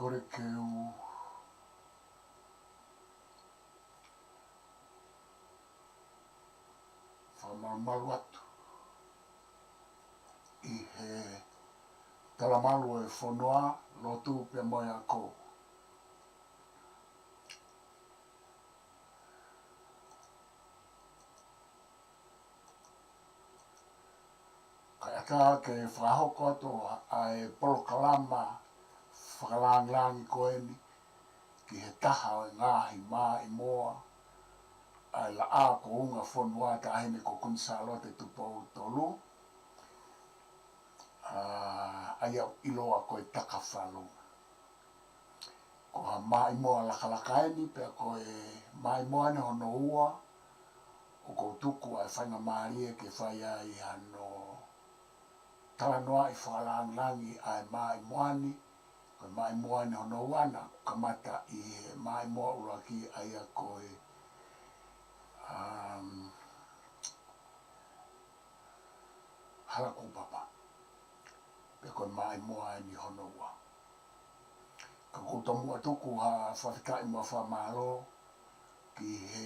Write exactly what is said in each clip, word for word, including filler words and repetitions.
Kole ke u fakamalumalu atu ʻi he talamalu ʻo e fonua, lotu pea mo e ako. Kae ʻatā ke fakahoko atu ʻa e polokalama fakalāngilangi ko eni ki he taha ʻo e ngaahi maʻimoa ʻa e Laʻā Kounga Fonua, Taʻahine ko Kuini Sālote Tupou Tolu, ʻa, ʻa ia ʻoku ʻiloa ko e Takafalu. Ko ha maʻimoa lakalaka eni, pea ko e maʻimoa eni hono ua ʻoku ou tuku ʻa e faingamālie ke fai ai hano talanoaʻi fakalāngilangi ʻa e maʻimoa ni. Ko e maʻimoa eni hono ua naʻe kamata ʻi he maʻimoa ʻuluaki, ʻa ia ko e, um, Halakūpapa. Pea ko e maʻimoa eni hono ua. Ka ʻoku ou tomuʻa tuku ha fakafetaʻi mo e fakamālō ki he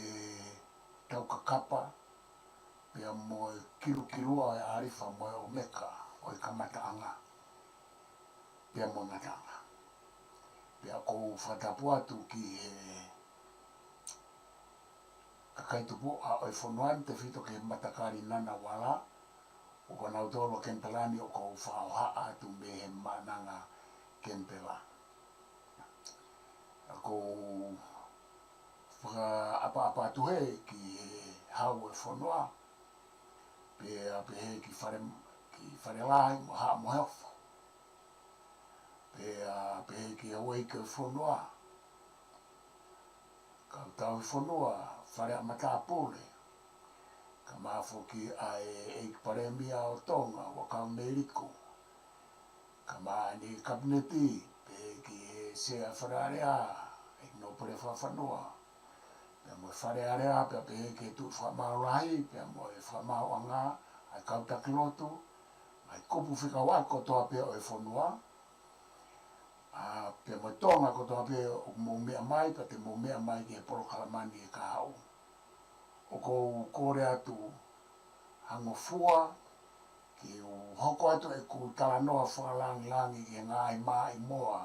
taukakapa pea mo e kilukilua ʻo e ʻĀlifa mo e ʻOmeka ʻo e kamataʻanga pea mo e ngataʻanga. Pea ʻoku ou fakatapu atu ki he kakai tupuʻa ʻo e fonua ni, tefito ki he matakali Ngunnawal, ʻoku nau tolo Kenipela ni, ʻoku ou fakahohaʻa atu mei he Maʻananga Kenipela. ʻOku ou fakaʻapaʻapa atu heni ki he hau ʻo e fonua, pea pehē ki Fale, ki Falelahi mo Haʻa Moheofo. Pea pehē ki he houʻeiki ʻo e fonua, kau tauhi fonua, Fale ʻa Matāpule, kae ʻumaʻā foki ʻa e ʻEiki Palēmia ʻo Tonga, ʻUakau Meliku, kae ʻumaʻā ʻene Kapineti, pehē ki he Sea Fale Alea, ʻEiki Nōpele Fakafanua, pea mo e Fale Alea, pea pehē ki he Tuʻi Fakamaau Lahi, pea mo e Fakamaauʻanga, ʻa e kau taki lotu, ʻa e kupu fekauʻaki kotoa pē ʻo e fonua, ʻa, pea mo Tonga kotoa pē ʻoku mou meʻa mai, pea te mou meʻa mai ki he polokalama ni ʻi he kahaʻu. ʻOku ou kole atu ha ngofua ke u hoko atu ʻeku talanoa fakalāngilangi ki he ngaahi maʻimoa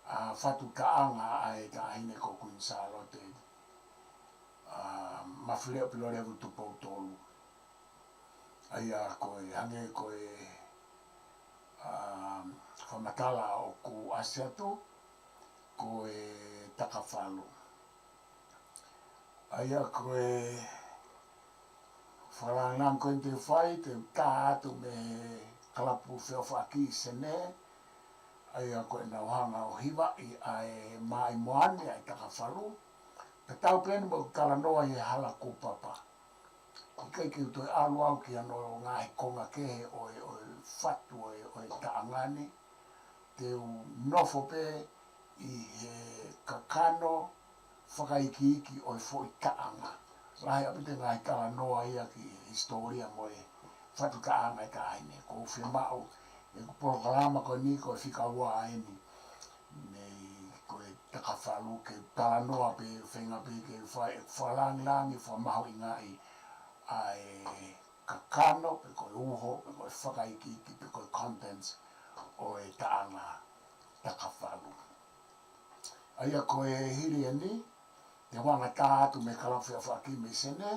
ʻa e fatu taʻanga ʻa e Taʻahine ko Kuini Sālote, ʻa, Mafileʻo Pilolevu Tupou Tolu. ʻA ia ko e hangē ko e, ʻa, fakamatala ʻoku ʻasi atu, ko e Takafalu. ʻA ia ko e fakalāngilangi ko eni te u fai, te u tā atu mei he Kalapu Feʻofaʻaki ʻi Senē, ʻa ia ko ʻenau hanga ʻo hivaʻi ʻa e maʻimoa ni, ʻa e Takafalu. Tatau pē eni mo e talanoa ʻi he Halakūpapa. ʻIkai ke u toe ʻalu au ki hano ngaahi konga kehe ʻo e, ʻo e fatu ʻo e, ʻo e taʻanga ni. Te u nofo pē ʻi he kakano fakaikiiki ʻo e foʻi taʻanga. Lahi ʻaupito e ngaahi talanoa ia ki he hisitōlia mo e fatu taʻanga ʻa e Taʻahine. ʻOku ou fiemaʻu ʻeku polokalama ko eni, ko e fika ua eni, mei ko e Takafalu, ke talanoa pē, feinga pē ke fai ʻeku fakalāngilangi, fakamahuʻingaʻi ʻa e kakano, pe ko e uho, pe ko e fakaikiiki, pe ko e contents ʻo e taʻanga Takafalu. ʻA ia ko e hili eni, te u hanga tā atu mei he Kalapu Feʻofaʻaki mei Senē,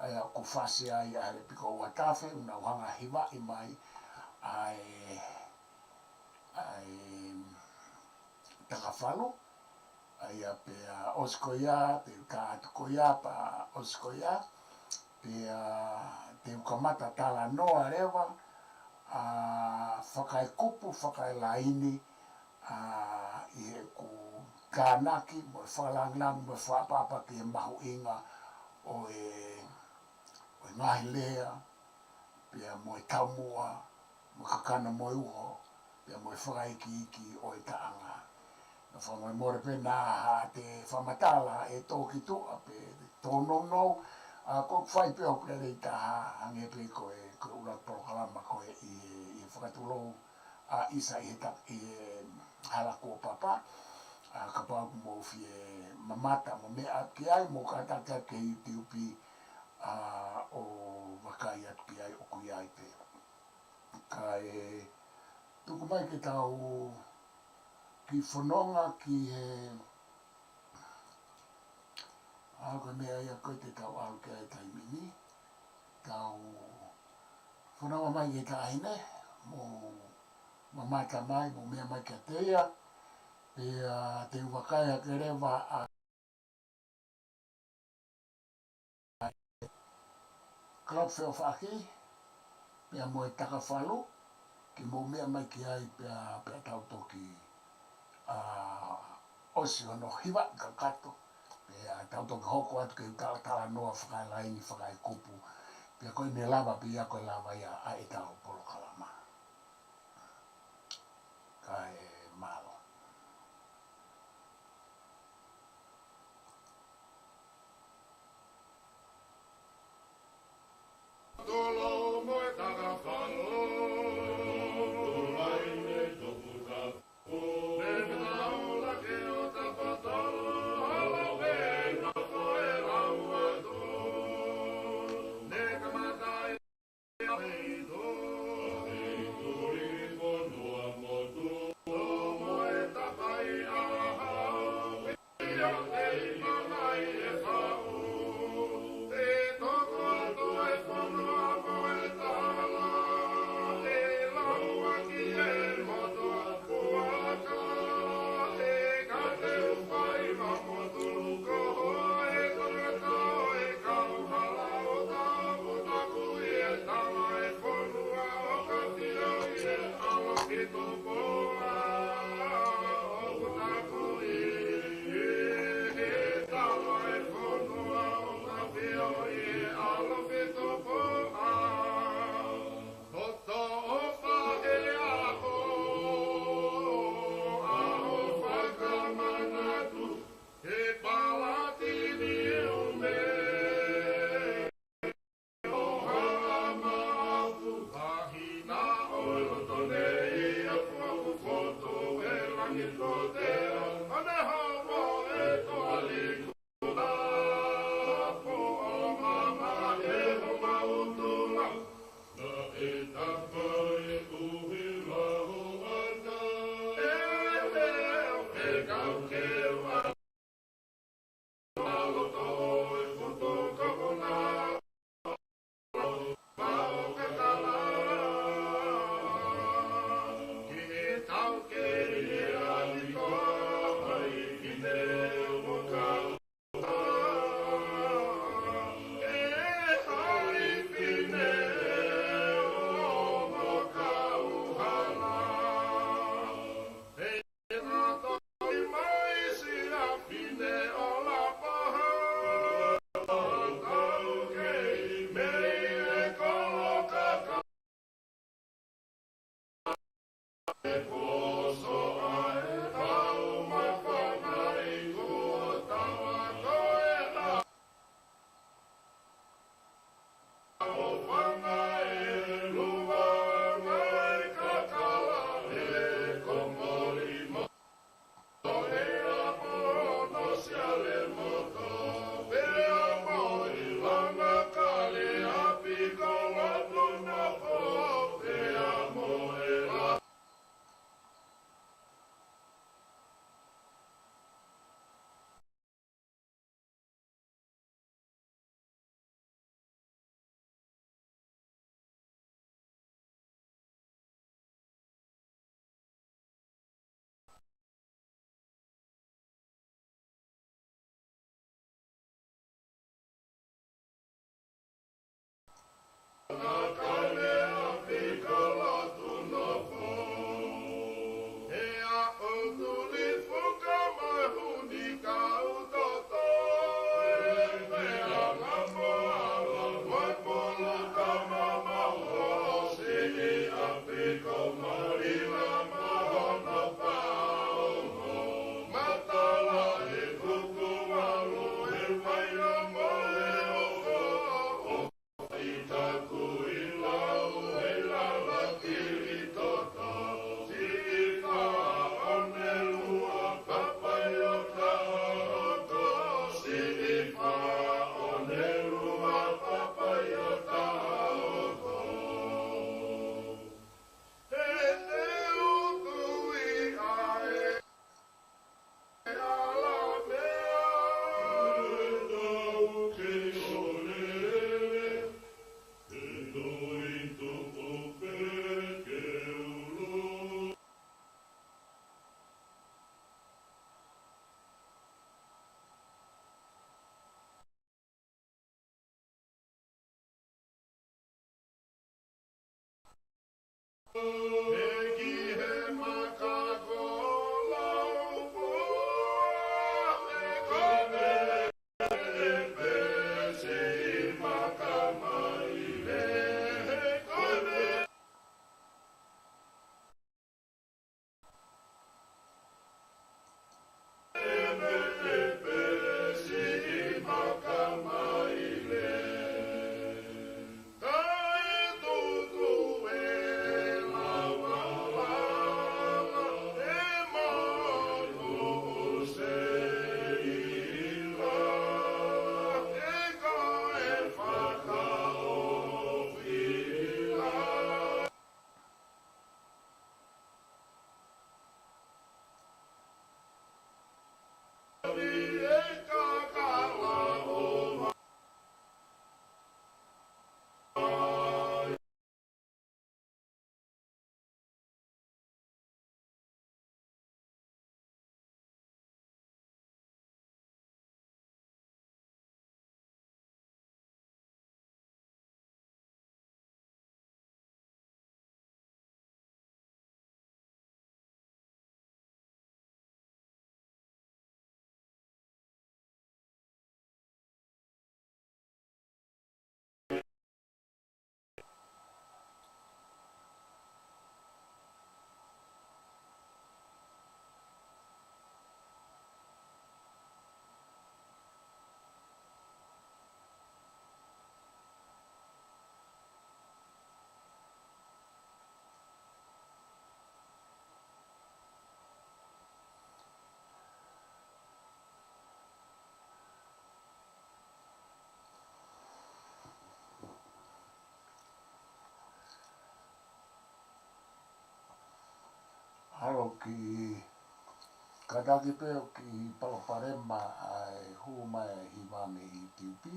ʻa ia ʻoku fasi ai ʻa e Lepiko Uatafe, ʻoku nau hanga hivaʻi mai ʻa e, ʻa e Takafalu. ʻA ia pea ʻosi ko ia, te u tā atu ko ia, pea ʻosi ko ia, pea te u kamata talanoa leva, ʻa, fakaekupu, fakaelaini, ʻa, ʻi heʻeku tānaki mo e fakalāngilangi mo e fakaʻapaʻapa ki he mahuʻinga ʻo e, ʻo e ngaahi lea, pea mo e taumuʻa, mo e kakano mo e uho, pea mo e fakaikiiki ʻo e taʻanga. Naʻa fakamolemole pē naʻa haʻate fakamatala ʻe tō ki tuʻa pe tō nounou, ʻa, ʻoku ou fai pē hoku lelei taha, hangē pē ko e, ko e ʻuluaki polokalama ko ē ʻi he, ʻi he fakatulou ʻa ʻIsa ʻi he ta-, ʻi he hala kuo papa, ʻa, kapau ʻoku mou fie mamata mo meʻa ki ai, mou kātaki atu ki he YouTube, ʻa, ʻo vakai atu ki ai ʻoku ʻi ai pē. Kae tuku mai ke tau kiʻi fononga ki he, ʻa, ko e meʻa ia ko ē te tau ʻalu ki ai he taimi ni. Tau fononga mai ki he taʻahine, mou mamata mai, mou meʻa mai kiate ia, pea te u vakai hake leva ʻa Club Feʻofaʻaki, pea mo e Takafalu, ke mou meʻa mai ki ai pea, pea tau toki, ʻa, ʻosi hono hiva kakato, pea tau toki hoko atu ke u talatalanoa fakaelaini fakaekupu, pea ko ʻene lava pē ia ko e lava ia ʻa ʻetau polokalama. Kae mālō. ʻAlu ki, kātaki pē ʻo kiʻi palopalema ʻa e hū mai ʻa e hiva mei YouTube.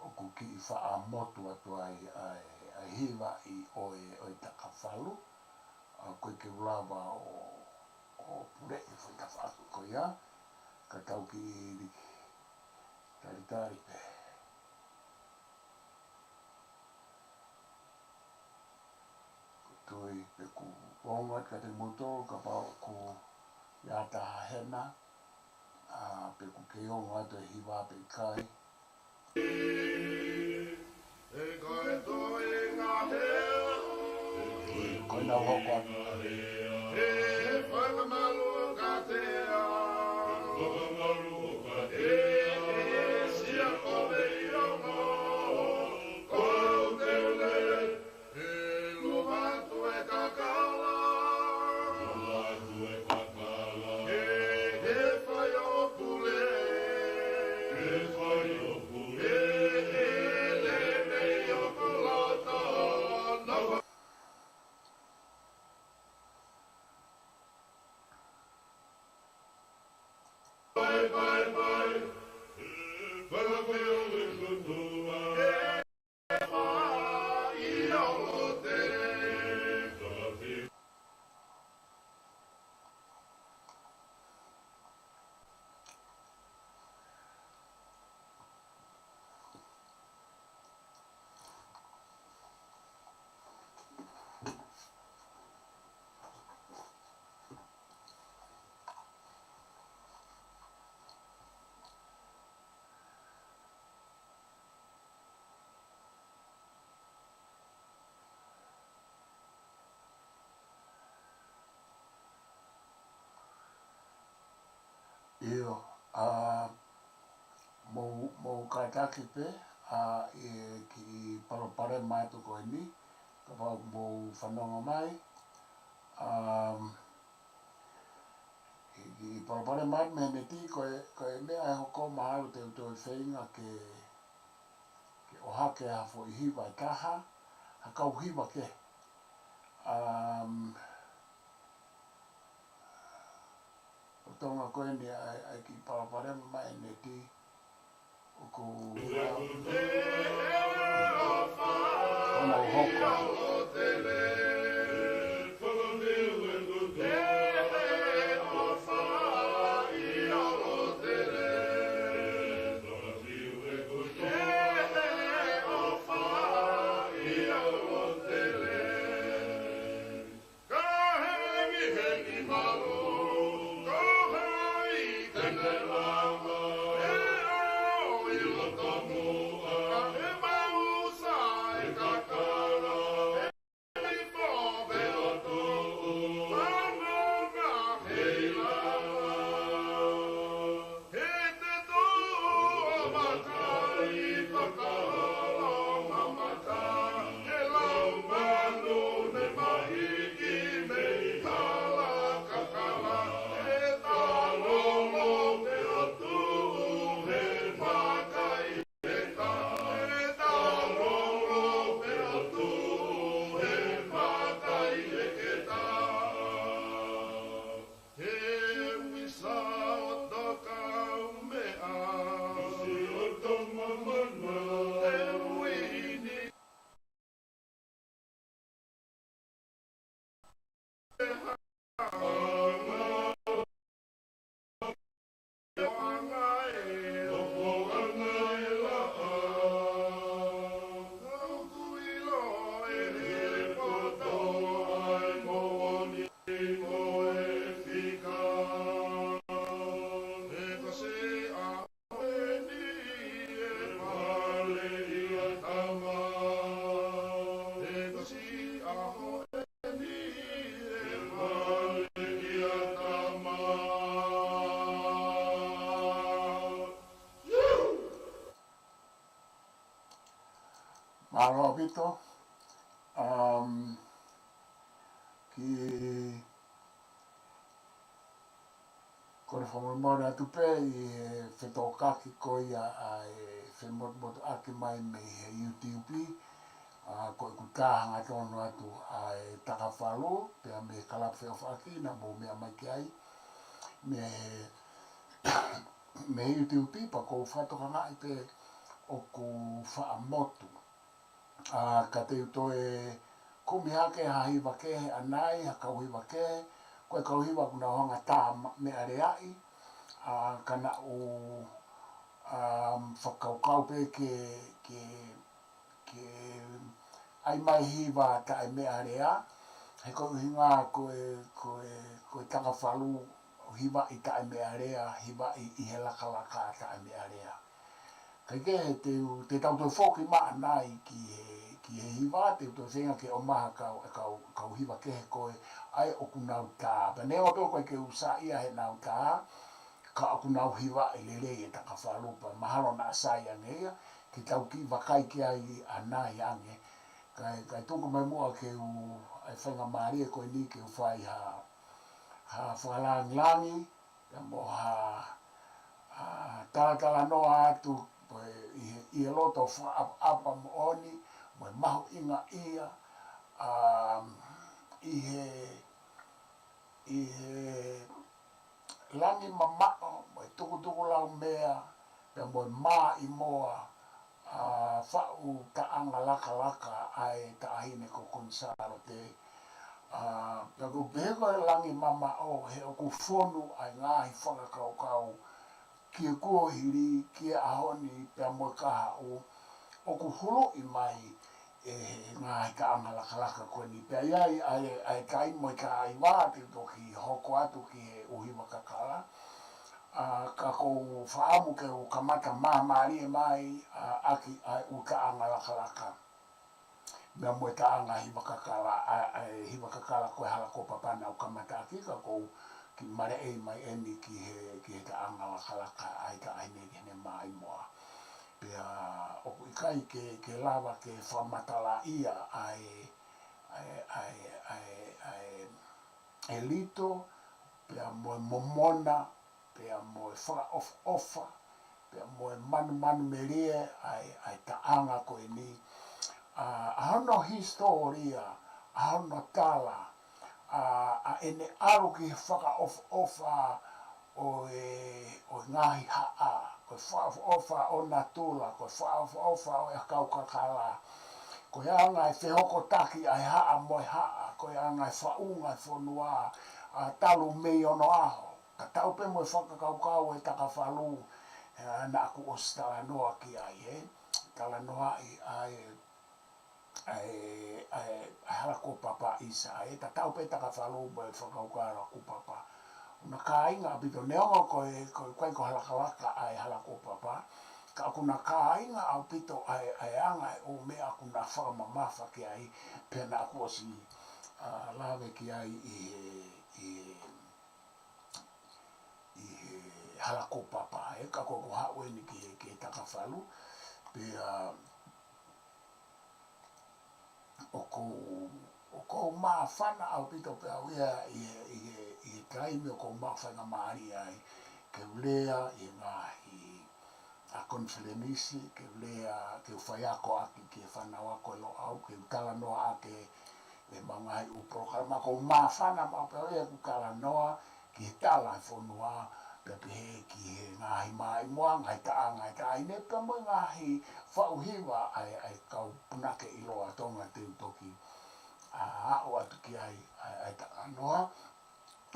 ʻOku kiʻi faʻa motu atu ai ʻa e, ʻa e hiva ʻi ʻOe, ʻOe Takafalu. ʻA, ko e ke ulava ʻo, ʻo puleʻi e foʻi tafaʻaki ko ia, ka tau kiʻi liki. Talitali pē. Ko e tui pē ʻoku ongo atu kiate kimoutolu kapau ʻoku ʻi ai ha taha hena, ʻa, pe ʻoku kei ongo atu e hiva pe ʻikai. Ko ena ʻoku hoko atu. ʻIo, ʻa, mou, mou kātaki pē, ʻa, ʻi he kiʻi palopalema atu ko eni, kapau ʻoku mou fanongo mai, ʻa, ʻi he kiʻi palopalema atu mei he neti, ko e, ko e meʻa ʻe hoko mahalo te u toe feinga ke, ke ʻohake ha foʻi hiva ʻe taha, ha kau hiva kehe. Um, ʻo Tonga ko eni ʻa e, ʻa e kiʻi palopalema mei he neti, ʻoku ʻoku hoko. Mālō ʻaupito. Um, ki Ko e fakamolemole atu pē ʻi he fetokaki ko ia ʻa e femotumotuʻaki mai mei he YouTube, ʻa, ko ʻeku tā hangatonu atu ʻa e Takafalu, pea mei he Kalapu Feʻofaʻaki, naʻa mou meʻa mai ki ai, mei he, mei he YouTube, pea ʻoku ou fakatokangaʻi pē ʻoku faʻa motu. ʻA, ka te u toe kumi hake ha hiva kehe ʻanai, ha kau hiva kehe, ko e kau hiva ʻoku nau hanga tā ma-, meʻaleaʻi, ʻa, ka naʻa ku, ʻa, fakakaukau pē ke, ke, ke ʻai mai hiva taʻemeʻalea, he ko e ʻuhinga ko e, ko e, ko e Takafalu hivaʻi taʻemeʻalea, hivaʻi ʻi he lakalaka taʻemeʻalea. Kaikehe te u, te tau toe foki mai ʻanai ki he, ki he hiva, te u toe feinga ke ʻomai ha kau, kau, kau hiva kehe ko ē, ʻa ē ʻoku nau tā. Pea neongo pē ʻoku ʻikai ke u saiʻia heʻenau tā, ka ʻoku nau hivaʻi lelei e Takafalu pea mahalo naʻa sai ange ia, ke tau kiʻi vakai ki ai ʻanai ange. Kae, kae tuku mai muʻa ke u, ʻa e faingamālie ko eni ke u fai ha, ha fakalāngilangi, pea mo ha, ha talatalanoa atu, ko e ʻi he, ʻi he loto fakaʻapaʻapa moʻoni, mo e mahuʻingaʻia, ʻa, ʻi he, ʻi he langi mamaʻo, mo e tukutukulaumea, pea mo e maʻimoa, ʻa, faʻu taʻanga lakalaka ʻa e Taʻahine ko Konisalote. ʻA, pea ʻoku pehē ko e langi mamaʻo he ʻoku fonu ʻa e ngaahi fakakaukau ki he kuohili, ki he ʻaho ni, pea mo e kahaʻu, ʻoku huluʻi mai ʻe he ngaahi taʻanga lakalaka ko eni. Pea ʻi ai ʻa e, ʻa e taimi mo e taimi te u toki hoko atu ki he ʻū hiva kakala. ʻA, ka ʻoku ou fakaʻamu ke u kamata māmālie mai, ʻa, ʻaki ʻa e ʻū taʻanga lakalaka. Meʻa mo e taʻanga hiva kakala, ʻa, ʻa e hiva kakala ko e Hala Kuo Papa naʻa ku kamata ʻaki, ka ʻoku ou kiʻi maleʻei mai eni ki he, ki he taʻanga lakalaka ʻa e Taʻahine ki heʻene maʻimoa. Pea ʻoku ʻikai ke, ke lava ke fakamatalaʻia ʻa e, ʻa e, ʻa e, ʻa e, ʻa e, ʻa e lito, pea mo e momona, pea mo e fakaʻofoʻofa, pea mo e manumanumelie ʻa e, ʻa e taʻanga ko eni. ʻA, ʻa hono hisitōlia, ʻa hono tala, ʻa, ʻa ʻene ʻalu ki he fakaʻofoʻofa ʻo e, ʻo e ngaahi haʻa, ko e fakaʻofoʻofa ʻo natula, ko e fakaʻofoʻofa ʻo e ʻakau kakala. Ko e anga e fehokotaki ʻa e haʻa mo e haʻa, ko e anga e faʻunga e fonua, ʻa, talu mei onoʻaho. Tatau pē mo e fakakaukau e Takafalu, ē, naʻa ku ʻosi talanoa ki ai, ē. Talanoaʻi ʻa e, ʻa e, ʻa e, ʻa e Halakuopapa ʻisa, ʻa e tatau pē Takafalu mo e fakakaukau Halakuopapa. ʻOku na kāinga ʻaupito neongo ko e, ko e, ko e, ko e halakalaka ʻa e Halakuopapa, ka ʻoku na kāinga ʻaupito ʻa e, ʻa e anga ʻo e ʻū meʻa ʻoku na fakamamafa ki ai, pea naʻá ku ʻosi, ʻa, lave ki ai ʻi he, ʻi he, ʻi he Halakuopapa, ē, ka ko ʻeku haʻu eni ki he, ki he Takafalu, pea, ʻoku ou, ʻoku ou māfana ʻaupito pē au ia ʻi he, ʻi he, ʻi he taimi ʻoku ou maʻu faingamālie ai ke u lea ʻi he ngaahi, ʻa, konifelenisi, ke u lea, ke u faiako ʻaki ki he fānau ako ʻi Loʻau, ke u talanoa ʻaki ʻemau ngaahi ʻū polokalama. ʻOku ou māfana maʻu pē au ia ʻeku talanoa ki he tala ʻo e fonua, pea pehē ki he ngaahi maʻimoa, ngaahi taʻanga ʻa e taʻahine, pea mo e ngaahi faʻu hiva ʻa e, ʻa e kau punake ʻiloa Tonga te u toki, ʻa, aʻu atu ki ai, ʻa, ʻa e talanoa.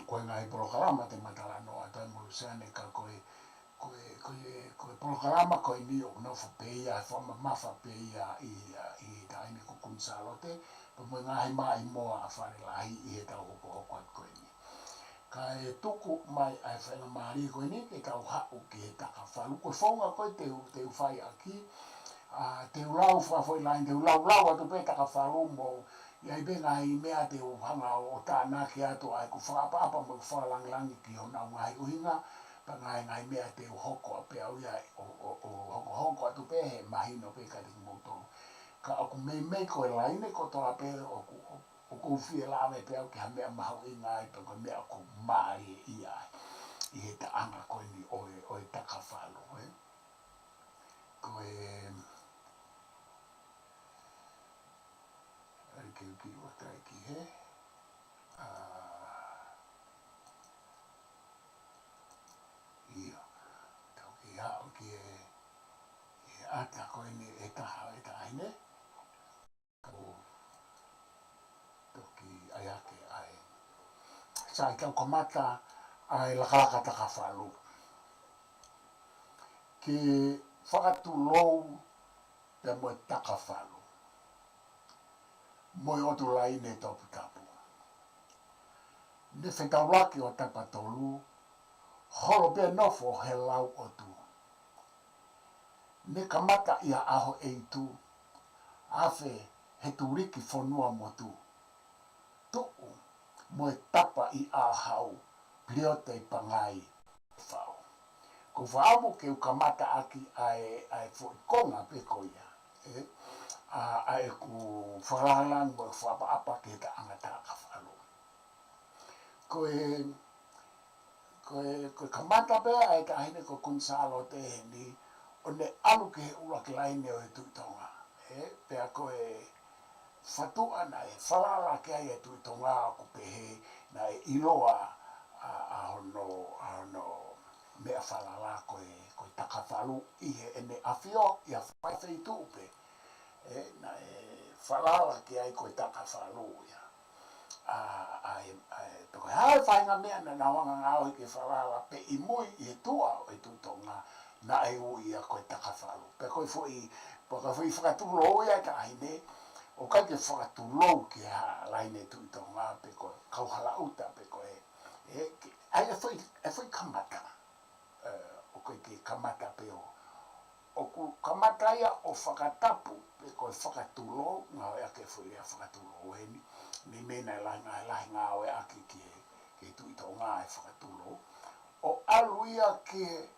Ko e ngaahi polokalama te ma talanoa atu ai mo Luseane, ka ko e, ko e, ko e, ko e polokalama ko eni ʻoku nofo pē ia, fakamamafa pē ia ʻi, ʻi he taʻahine ko Kuini Sālote, pea mo e ngaahi maʻimoa ʻa Fale Lahi ʻi heʻetau hokohoko atu ko eni. Kae tuku mai ʻa e faingamālie ko eni ke tau haʻu ki he Takafalu. Ko e founga ko ē te u, te u fai ʻaki, ʻa, te u lau fakafoʻi laine, te u laulau atu pē Takafalu mo, ʻi ai pē ngaahi meʻa te u hanga ʻo, ʻo tānaki atu ʻa ʻeku fakaʻapaʻapa mo ʻeku fakalāngilangi ki honau ngaahi ʻuhinga, pea ngaahi, ngaahi meʻa te u hoko pē au ia ʻo, ʻo, ʻo hokohoko atu pē he mahino pē kiate kimoutolu. Ka ʻoku meimei ko e laine kotoa pē ʻoku, ʻoku, ʻoku ou fie lave pē au ki ha meʻa mahuʻinga ai, pe ko e meʻa ʻoku mālie ai ʻi he taʻanga ko eni ʻo e, ʻo e Takafalu, ē. Ko e, ʻai ke u kiʻi ʻoatu ai ki he, ʻa, ʻio, tau kiʻi haʻu ki he, he ʻata ko eni ʻe taha ʻo e taʻahine. Ko toki ʻai ake ai. Sai, tau kamata ʻa e lakalaka Takafalu. Ke fakatulou pea mo e Takafalu mo e ʻotu laine toputapu. Ne fetaulaki ʻo Tapatolu, holo pea nofo he lau ʻotu. Ne kamata ʻi ʻAhoʻeitu, afe he tuliki fonua motu. Tuʻu mo e tapa ʻi ʻAhau, Piliote ʻi Pangai, Fau. Ko u fakaʻamu ke u kamata ʻaki ʻa e, ʻa e foʻi konga pē ko ia, ē? ʻA, ʻa ʻeku fakalāngilangi mo e fakaʻapaʻapa ki he taʻanga Takafalu. Ko e, ko e, ko e kamata pē ʻa e taʻahine ko Kuini Sālote heni, ʻo ne ʻalu ki he ʻuluaki laine ʻo e Tuʻi Tonga, ē? Pea ko e faʻunga naʻe falala ki ai e Tuʻi Tonga ʻoku pehē naʻe ʻiloa ʻa, ʻa hono, ʻa hono meʻa falala ko e, ko e Takafalu ʻi heʻene ʻafio ʻi ha feituʻu pē. Ē, naʻe falala ki ai ko e Takafalu ia. ʻA, ʻa e, ʻa e, pe ko e hā e faʻahinga meʻa naʻa nau hanga ʻo ngaohi ke falala pē ʻi mui ʻi he tuʻa ʻo e Tuʻi Tonga, naʻe ui ia ko e Takafalu. Pea ko e foʻi, pea ko e foʻi fakatulou ia ʻa e taʻahine, ʻoku ʻikai ke fakatulou ki ha laine Tuʻi Tonga, pe ko e kau hala ʻuta, pe ko e, ē, ke, ʻa e foʻi, e foʻi kamata. ʻE, ʻoku ʻikai ke kamata pē ʻo, ʻoku kamata ia ʻo fakatapu, pe ko e fakatulou, ngāueʻaki e foʻi lea fakatulou heni, meimei naʻe lahi ngā-, lahi ngāueʻaki ki he, ki he Tuʻi Tonga e fakatulou. ʻO ʻalu ia ki he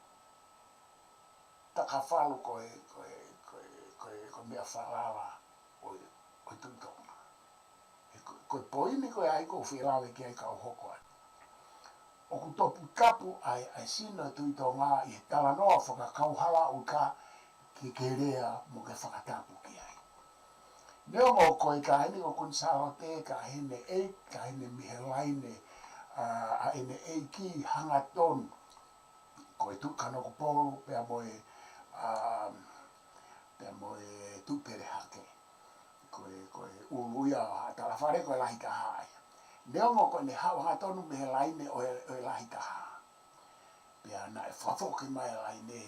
Takafalu ko e, ko e, ko e, ko e, ko e meʻa falala ʻo e, ʻo e Tuʻi Tonga. He ko, ko e poini ko ē ʻoku ou fie lave ki ai ka u hoko atu. ʻOku toputapu ʻa e, ʻa e sino e Tuʻi Tonga ʻi he talanoa fakakauhala ʻuta ke ke lea mo ke fakatapu ki ai. Neongo ko e taʻahine ko Kuini Sālote, taʻahine ʻEiki, taʻahine mei he laine, ʻa, ʻa ʻene ʻeiki hangatonu, ko e Tuʻi Kanokupolu, pea mo e, ʻa, pea mo e Tuʻi Pelehake. Ko e, ko e ʻulu ia ʻo Haʻa Talafale, ko e lahi taha ia. Neongo ko ʻene haʻu hangatonu mei he laine ʻo e, ʻo e lahi taha. Pea naʻe fakafoki mai e laine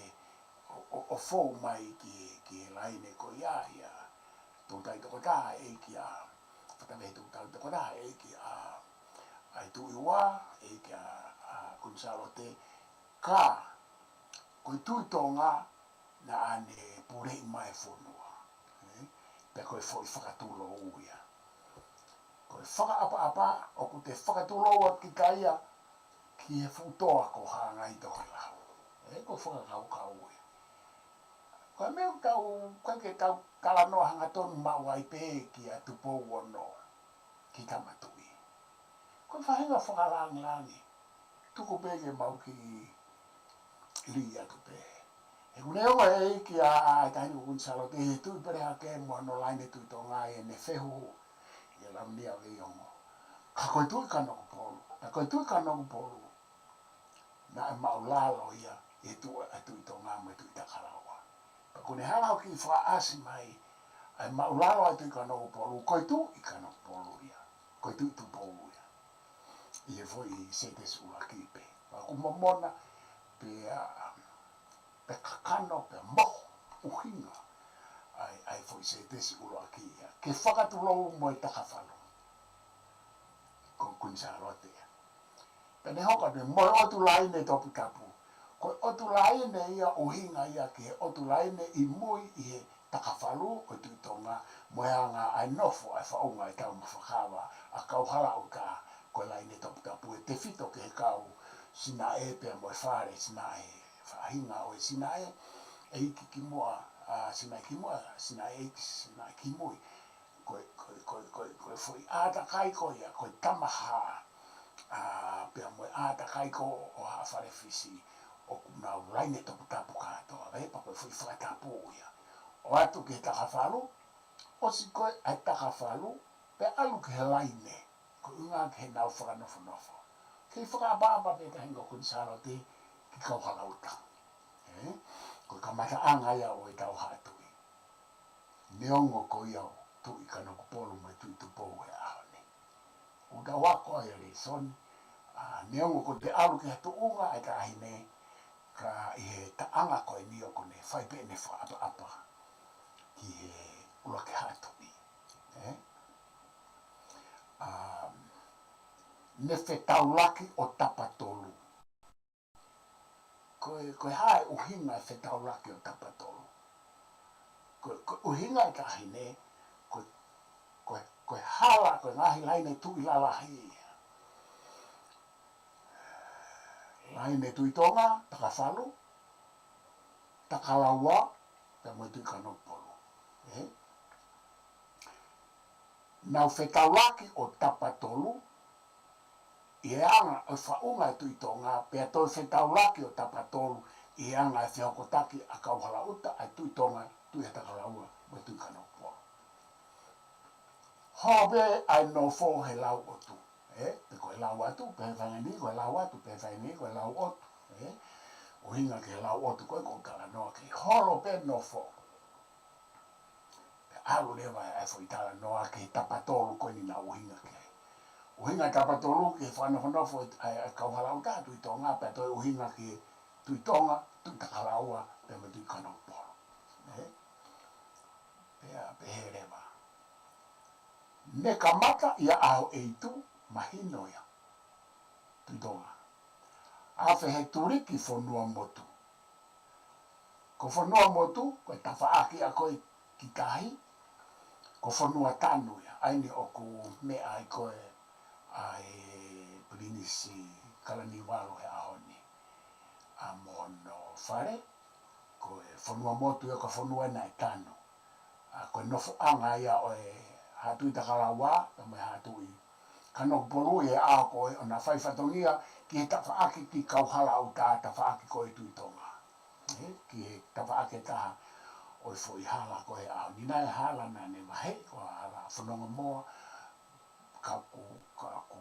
ʻo, ʻo, ʻo fou mai ki, ki he laine ko ia ia. toutai tokotaha ʻa e ʻEiki ʻa, fakataha pē he toutai tokotaha ʻa e ʻEiki ʻa, ʻa e Tuʻi Ua, ʻEiki ʻa, ʻa Kuini Sālote, ka ko e Tuʻi Tonga naʻa ne puleʻi mai e fonua. Ē? Pea ko e foʻi fakatulou ia. Ko e fakaʻapaʻapa ʻoku te fakatulou ʻaki kita ia ki he fuʻu toa ko Hāngai Tokelau. Ē, ko e fakakaukau ia. Ko e meʻa ʻoku tau, ʻikai ke tau talanoa hangatonu maʻu ai pē kia Tupou Ono, ki Tama Tuʻi. Ko e faʻahinga fakalāngilangi. Tuku pē ke mau kiʻi lī atu pē. He ʻoku ne ongo e ʻEiki ʻa, ʻa e Taʻahine ko Kuini Sālote he Tuʻi Pelehakeme mo hono laine Tuʻi Tonga ʻi heʻene fehuhu ʻia Lavinia Veiongo. Ka ko e Tuʻi Kanokupolu. Ka ko e Tuʻi Kanokupolu naʻe māʻulalo ia ʻi he Tuʻi, ʻa e Tuʻi Tonga mo e Tuʻi Takalaua. Pea ʻoku ne hanga ʻo kiʻi fakaʻasi mai ʻa e māʻulalo ʻa e Tuʻi Kanokupolu, ko e Tuʻi Kanokupolu ia, ko e Tuʻi Tupou ia. ʻI he foʻi sētesi ʻuluaki pē. Pea ʻoku momona pē ʻa, pea kakano, pea mohu ʻuhinga ʻa e, ʻa e foʻi sētesi ʻuluaki ia. Ke fakatulou mo e Takafalu. Ko Kuini Sālote ia. Pea ne hoko atu mo e ʻotu laine toputapu. Ko e ʻotu laine ia ʻuhinga ia ki he ʻotu laine ʻi mui ʻi he Takafalu ʻo e Tuʻi Tonga, mo e anga ʻa e nofo ʻa e faʻunga ʻetau mafuakava ʻa Kauhalaʻuta, ko e laine toputapu ʻe tefito ki he kau Sinaʻe pea mo e Fale Sinaʻe, faʻahinga ʻo e Sinaʻe ʻEiki kimuʻa, ʻa Sinaʻe kimuʻa, Sinaʻe ʻEiki, Sinaʻe kimui. Ko e, ko e, ko e, ko e, ko e foʻi ʻātakai ko ia, ko e Tamahā, ʻa, pea mo e ʻātakai ko ē ʻo Haʻa Falefisi, ʻoku nau laine toputapu kātoa, ē, pea ko e foʻi fakatapu ia. ʻO atu ki he Takafalu, ʻosi ko ē ʻa e Takafalu, pea ʻalu ki he laine, ko e ʻuhinga ki heʻenau fakanofonofo. Kei fakaʻapaʻapa pē Taʻahine ko Kuini Sālote ki Kauhalaʻuta. Ē? Ko e kamataʻanga ia ʻo ʻetau Haʻa Tuʻi. Neongo ko ia ʻa e Tuʻi Kanokupolu mo e Tuʻi Tupou he ʻaho ni. ʻOku tau ako ai ʻa e lēsoni, ʻa, neongo ko e te ʻalu ki ha tuʻunga ʻa e Taʻahine, ka ʻi he taʻanga ko eni ʻoku ne fai pē ʻene fakaʻapaʻapa ki he ʻuluaki Haʻa Tuʻi. Ē? ʻA, ne fetaulaki ʻo Tapatolu. Ko e, ko e hā e ʻuhinga e fetaulaki ʻo Tapatolu? Ko, ko e ʻuhinga ʻa e Taʻahine, ko, ko, ko e hala, ko e ngaahi laine tuʻi lalahi ia. Laine Tuʻi Tonga, Takafalu, Takalaua, pea mo e Tuʻi Kanokupolu. Ē? Nau fetaulaki ʻo Tapatolu, ʻi he anga ʻo e faʻunga e Tuʻi Tonga, pea toe fetaulaki ʻo Tapatolu, ʻi he anga e fehokotaki ʻa Kauhalaʻuta, ʻa e Tuʻi Tonga, Tuʻi ʻa Takalaua, mo e Tuʻi Kanokupolu. Holo pē ʻa e nofo he lau ʻotu. Ē, pe ko e lau atu, pe fai ʻeni, ko e lau atu, pe fai ʻeni, ko e lau ʻotu. Ē, ʻuhinga ki he lau ʻotu, ko e ko e talanoa ki he holo pē nofo. Pea ʻalu leva ʻa e foʻi talanoa ki he Tapatolu ko eni naʻa ku ʻuhinga ki ai. ʻUhinga Tapatolu ki he fakanofonofo ʻa, ʻa Kauhalaʻuta, Tuʻi Tonga, pea toe ʻuhinga ki he Tuʻi Tonga, Tuʻi Takalaua, pea mo e Tuʻi Kanokupolu. Ē? Pea pehē leva. Ne kamata ʻi he ʻaho ʻeitu, mahino ia. Tuʻi Tonga. Afe he tuliki Fonuamotu. Ko Fonuamotu, ko e tafaʻaki ʻa ko ē ki tahi, ko Fonuatanu ia. ʻA eni ʻoku meʻa ai ko ē ʻa e Pilinisi Kalaniuvalu he ʻaho ni. ʻA mo hono fale, ko e Fonuamotu ia ko e fonua naʻe tanu. ʻA, ko e nofoʻanga ia ʻo e Haʻa Tuʻi Takalaua, pea mo e Haʻa Tuʻi Kanokupolu ʻi he ʻaho ko ē ʻo na fai fatongia ki he tafaʻaki ki Kauhalaʻuta, tafaʻaki ko ē Tuʻi Tonga. Ē, ki he tafaʻaki ʻe taha ʻo e foʻi hala ko ē ʻaho ni naʻe hala naʻa ne vaheʻi ko e hala Fononga Moa, ka ʻoku, ka ʻoku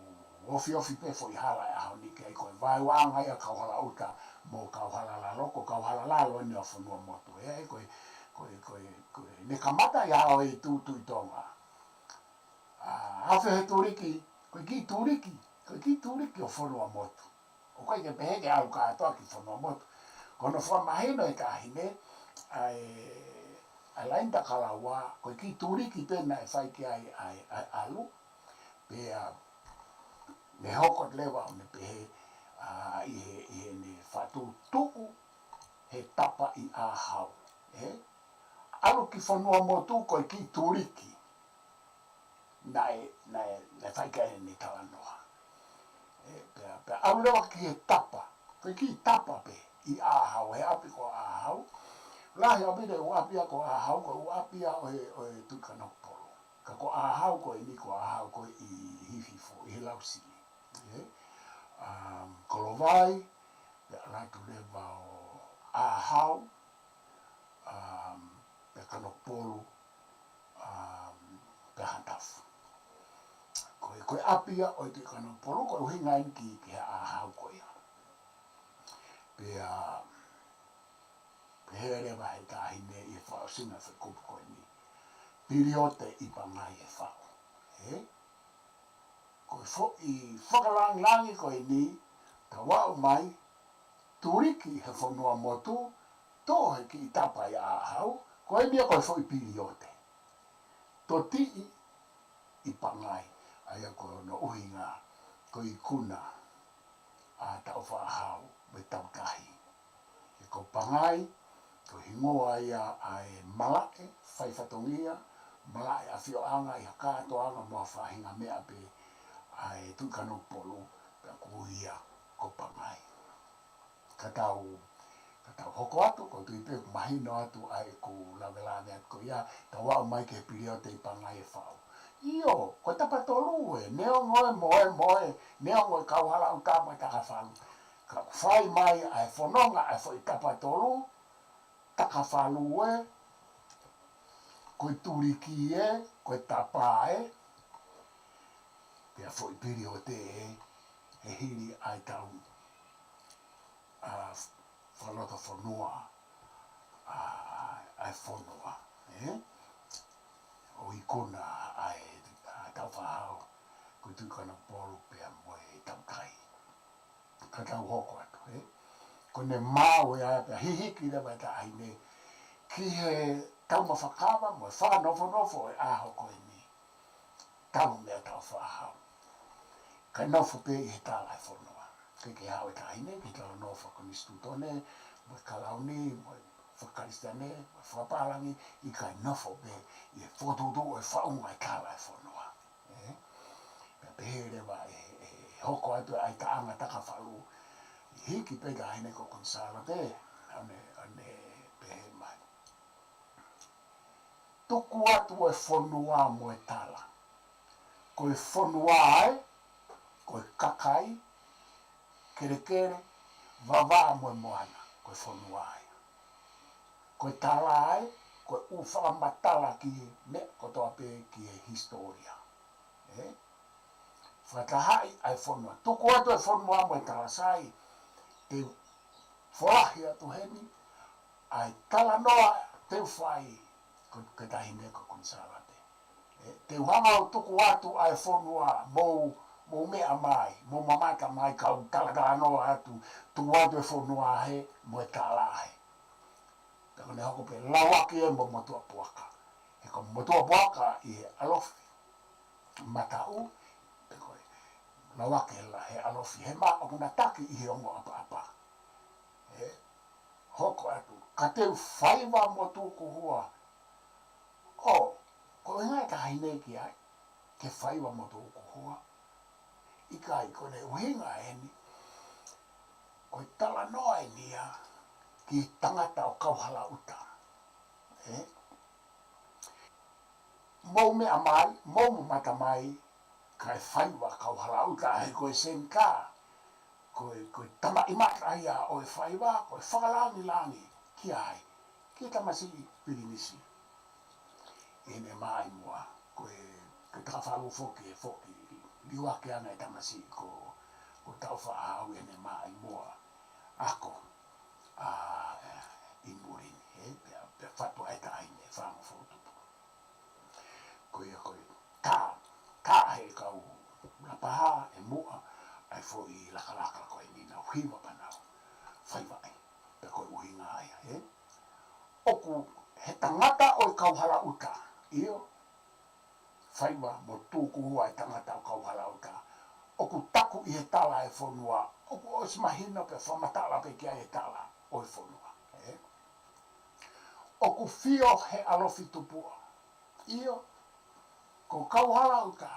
ofiofi pē foʻi hala ʻi he ʻaho ni ki ai ko e vaeuaʻanga ia Kauhalaʻuta mo Kauhalalalo, ko Kauhalalalo eni ʻa Fonuamotu. Ē, ko e, ko e, ko e, ko e, ne kamata ʻi he ʻaho ʻeitu Tuʻi Tonga. ʻA, afe he tuliki, ko e kiʻi tuliki, ko e kiʻi tuliki ʻo Fonuamotu. ʻOku ʻikai ke pehē ke ʻalu kātoa ki Fonuamotu. Ko hono fakamahino ʻe he Taʻahine, ʻa e, ʻa Laini Takalaua, ko e kiʻi tuliki pē naʻe fai ki ai ʻa e, ʻa e ʻalu, pea ne hoko leva ʻo ne pehē, ʻa, ʻi he, ʻi heʻene faʻa tuʻutuʻu he tapa ʻi ʻAhau, ē? ʻAlu ki Fonuamotu ko e kiʻi tuliki naʻe, naʻe, naʻe fai ki ai ʻene talanoa. Ē, pea, pea ʻalu leva ki he tapa, ko e kiʻi tapa pē ʻi ʻAhau, he ʻapi ko ʻAhau. Lahi ʻaupito e ʻū ʻapi ia ko ʻAhau, ko e ʻū ʻapi ia ʻo e, ʻo e Tuʻi Kanokupolu. Ka ko ʻAhau ko eni, ko ʻAhau ko ē ʻi Hihifo, ʻi he Lausini. Ē? Um, Kolovai, pea ʻalu atu leva ʻo ʻAhau, um, pea Kanokupolu, um, pea Hatafu. Ko e, ko e ʻapi ia ʻo e Tuʻi Kanokupolu, ko e ʻuhinga eni ki, ki he ʻAhau ko ia. Pea, pea pehē leva he taʻahine ʻi he fakaʻosinga ʻo e fekupu ko eni. Piliote ʻi Pangai ʻe faʻu. Ē? Ko e foʻi fakalāngilangi ko eni, tau aʻu mai, tuliki he Fonuamotu, tuʻu he kiʻi tapa ʻi ʻAhau, ko eni ia ko e foʻi piliote. Totiʻi ʻi Pangai, ʻa ia ko hono ʻuhinga, ko e ikuna ʻa Tāufaʻāhau mo e Tautahi. He ko Pangai, ko e hingoa ia ʻa e malaʻe fai fatongia, malaʻe ʻafioʻanga ʻi ha kātoanga mo ha faʻahinga meʻa pē ʻa e Tuʻi Kanokupolu, pea ko ia ko Pangai. Ka tau, ka tau hoko atu, ʻoku ou tui pē ʻoku mahino atu ʻa ʻeku lavelave atu ko ia, tau aʻu mai ki he piliote ʻi Pangai ʻe faʻu. ʻIo, ko e tapa tolu ē, neongo e moemoe, neongo e kauhalaʻuta mo e takafalu. Ka ʻoku fai mai ʻa e fononga ʻa e foʻi tapa tolu, takafalu ē, ko e tuliki ē, ko e tapa ē, pea foʻi piliote ē, he hili ʻa e tau, ʻa, fakalotofonua ʻa, ʻa e fonua, ē? ʻO ikuna ʻa e, ʻa Tāufaʻāhau, ko e Tuʻi Kanokupolu pea mo e Tautahi. Ka tau hoko atu, ē? Ko ʻene maau ē, pea hihiki leva e taʻahine ki he taumafakava mo e fakanofonofo ʻo e ʻaho ko eni. Talu meia Tāufaʻāhau. Kae nofo pē ʻi he tala ʻa e fonua. Ke ke haʻu e taʻahine, ke talanoa fakakonisitūtone, mo e kalauni, mo e fakakalisitiane, mo e fakapālangi, ʻikai, nofo pē ʻi he fokotuʻutuʻu ʻo e faʻunga e tala ʻa e fonua. Ē? Pea pehē leva ʻe, ʻe hoko atu ʻa e taʻanga takafalu, hiki pē taʻahine ko Konisālote, ʻo ne, ʻo ne pehē mai. Tuku atu e fonua mo e tala. Ko e fonua ē, ko e kakai, kelekele, vavā mo e moana, ko e fonua ē. Ko e tala ē, ko e ʻū fakamatala ki he meʻa kotoa pē ki he hisitōlia. Ē? Fakatahaʻi ʻa e fonua. Tuku atu e fonua mo e tala, sai, te u folahi atu heni ʻa e talanoa te u fai ko, ko e taʻahine ko Konisālote. Ē, te u hanga ʻo tuku atu ʻa e fonua, mou, mou meʻa mai, mou mamata mai, kau talatalanoa atu, tuku atu e fonua hē mo e tala hē. Pea ko ʻene hoko pē, lauaki ē mo Motuʻapuaka. He ko Motuʻapuaka ʻi he ʻalofi mataʻu, pea ko e lauaki ē he ʻalofi hema, ʻoku na taki ʻi he ongo ʻapaʻapa. Ē, hoko atu, ka te u faiva mo Tūkuhua. ʻO, ko e ʻuhinga e taʻahine ki ai, ke faiva mo Tūkuhua. ʻIkai, ko ʻene ʻuhinga eni, ko e talanoa eni ia ki he tangata ʻo Kauhalaʻuta. Ē? Mou meʻa mai, mou mamata mai, kae faiva Kauhalaʻuta, he ko e senitā, ko e, ko e tamaʻimata ia ʻo e faiva, ko e fakalāngilangi ki ai, ki he tamasiʻi pilinisi. ʻI heʻene mā ʻi muʻa, ko e, ko e takafalu foki ʻe foki, liuaki ange e tamasiʻi ko, ko Tāufaʻāhau ʻi heʻene mā ʻi muʻa, ako, ʻa, ʻi muli ni, ē, pea, pea fatu ai e taʻahine, fāngo foʻi tupu. Ko ia ko e tā, tā he kau Lapaha ʻi muʻa, ʻa e foʻi lakalaka ko eni, nau hiva pea nau faiva ai. Pea ko e ʻuhinga ia, ē? ʻOku, he He tangata ʻo e kau hala ʻuta, ʻio, faiva mo tukuhua e tangata ʻo e kau hala ʻuta, ʻoku taku ʻi he tala e fonua, ʻoku ʻosi mahino pē fakamatala pē ki ai e tala ʻo e fonua. ʻE? ʻOku fio he ʻalofi tupuʻa. ʻIo, ko e kau hala ʻuta,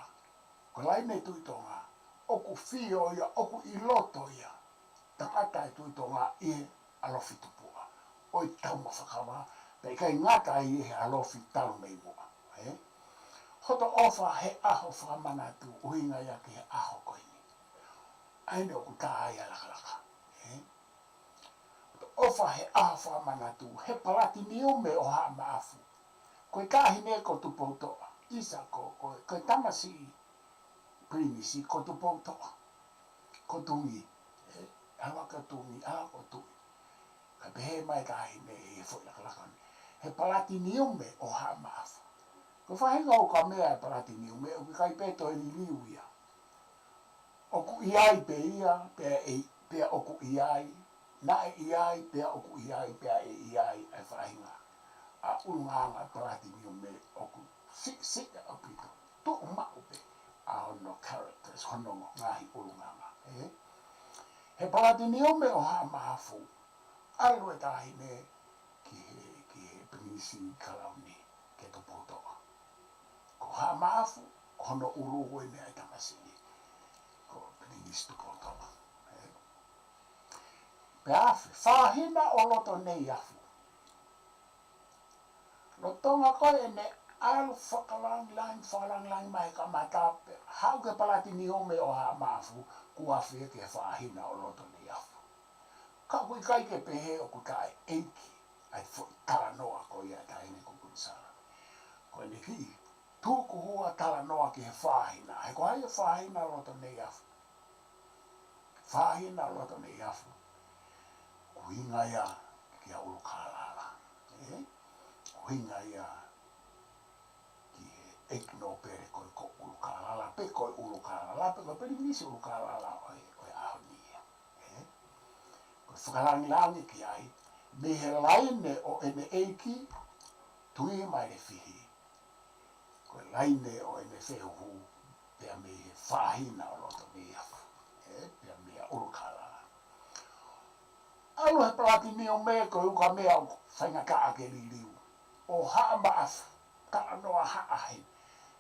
ko e laine Tuʻi Tonga, ʻoku fio ia, ʻoku ʻi loto ia, tangata e Tuʻi Tonga ʻi he ʻalofi tupuʻa ʻo e taumafa kava, pea ʻikai ngata ai he ʻalofi talu mei muʻa. ʻE? Hoto ʻofa he ʻaho fakamanatu, ʻuhinga ia ki he ʻaho ko eni. ʻA eni ʻoku tā ai ʻa e lakalaka. ʻE? Hoto ʻofa he ʻaho fakamanatu, he palatiniume ʻo Haʻa Maʻafu. Ko e taʻahine ko Tupoutoʻa, ʻisa ko, ko, ko e tamasiʻi pilinisi ko Tupoutoʻa, ko Tumi, ʻe, ʻalu ko Tumi, ʻalu ko Tui. Ka pehē mai e taʻahine ʻi he foʻi lakalaka ni, he palatiniume ʻo Haʻa Maʻafu. Ko e faʻahinga ʻukamea e palatiniume, ʻoku ʻikai pē toe liliu ia. ʻOku ʻi ai pē ia, pea ʻe, pea ʻoku ʻi ai, naʻe ʻi ai, pea ʻoku ʻi ai, pea ʻe ʻi ai, ʻa e faʻahinga ʻa e ʻulungaanga palatiniume ʻoku siʻisiʻi ʻaupito. Tuʻu maʻu pē ʻa hono characters, hono ngaahi ʻulungaanga, ʻe? He palatiniume ʻo Haʻa Maʻafu, ʻalu e taʻahine ki he, ki he pilinisi kalauni, ki Tupoutoʻa. Ko Haʻa Maʻafu, ko hono ʻulu ko eni ʻa e tamasiʻi, ko Pilinisi Tupoutoʻa. ʻE? Pea afe, Fahina ʻo Lotoneiafu. Lolotonga ko ē ʻene ʻalu fakalangilangi, fakalangilangi mai he kamata pē, haʻu ki he palatiniume ʻo Haʻa Maʻafu, kuo afe ki he Fahina ʻo Lotoneiafu. Ka ʻoku ʻikai ke pehē ʻoku taʻeʻeiki ʻa e foʻi talanoa ko ia ʻa e taʻahine ko Kuini Sālote. Ko ʻene kiʻi tukuhua talanoa ki he Fahina. He ko hai e Fahina ʻo Lotoneiafu? Fahina ʻo Lotoneiafu, ʻuhinga ia kia ʻUlukālala. ʻE? ʻUhinga ia ki he ʻeiki nōpele ko ē ko ʻUlukālala, pe ko e ʻUlukālala, pe ko e Pilinisi ʻUlukālala ʻo e, ʻo e ʻaho ni ia. ʻE? Ko e fakalangilangi ki ai, mei he laine ʻo ʻene ʻeiki, Tuʻi Mailefihi. Ko e laine ʻo ʻene fehuhu, pea mei he Fahina ʻo Lotoneiafu. ʻE? Pea mei a ʻUlukālala. ʻAlu he palatiniume ko e ʻukamea ʻoku faingataʻa ke liliu. ʻO Haʻa Maʻafu, talanoa Haʻa heni.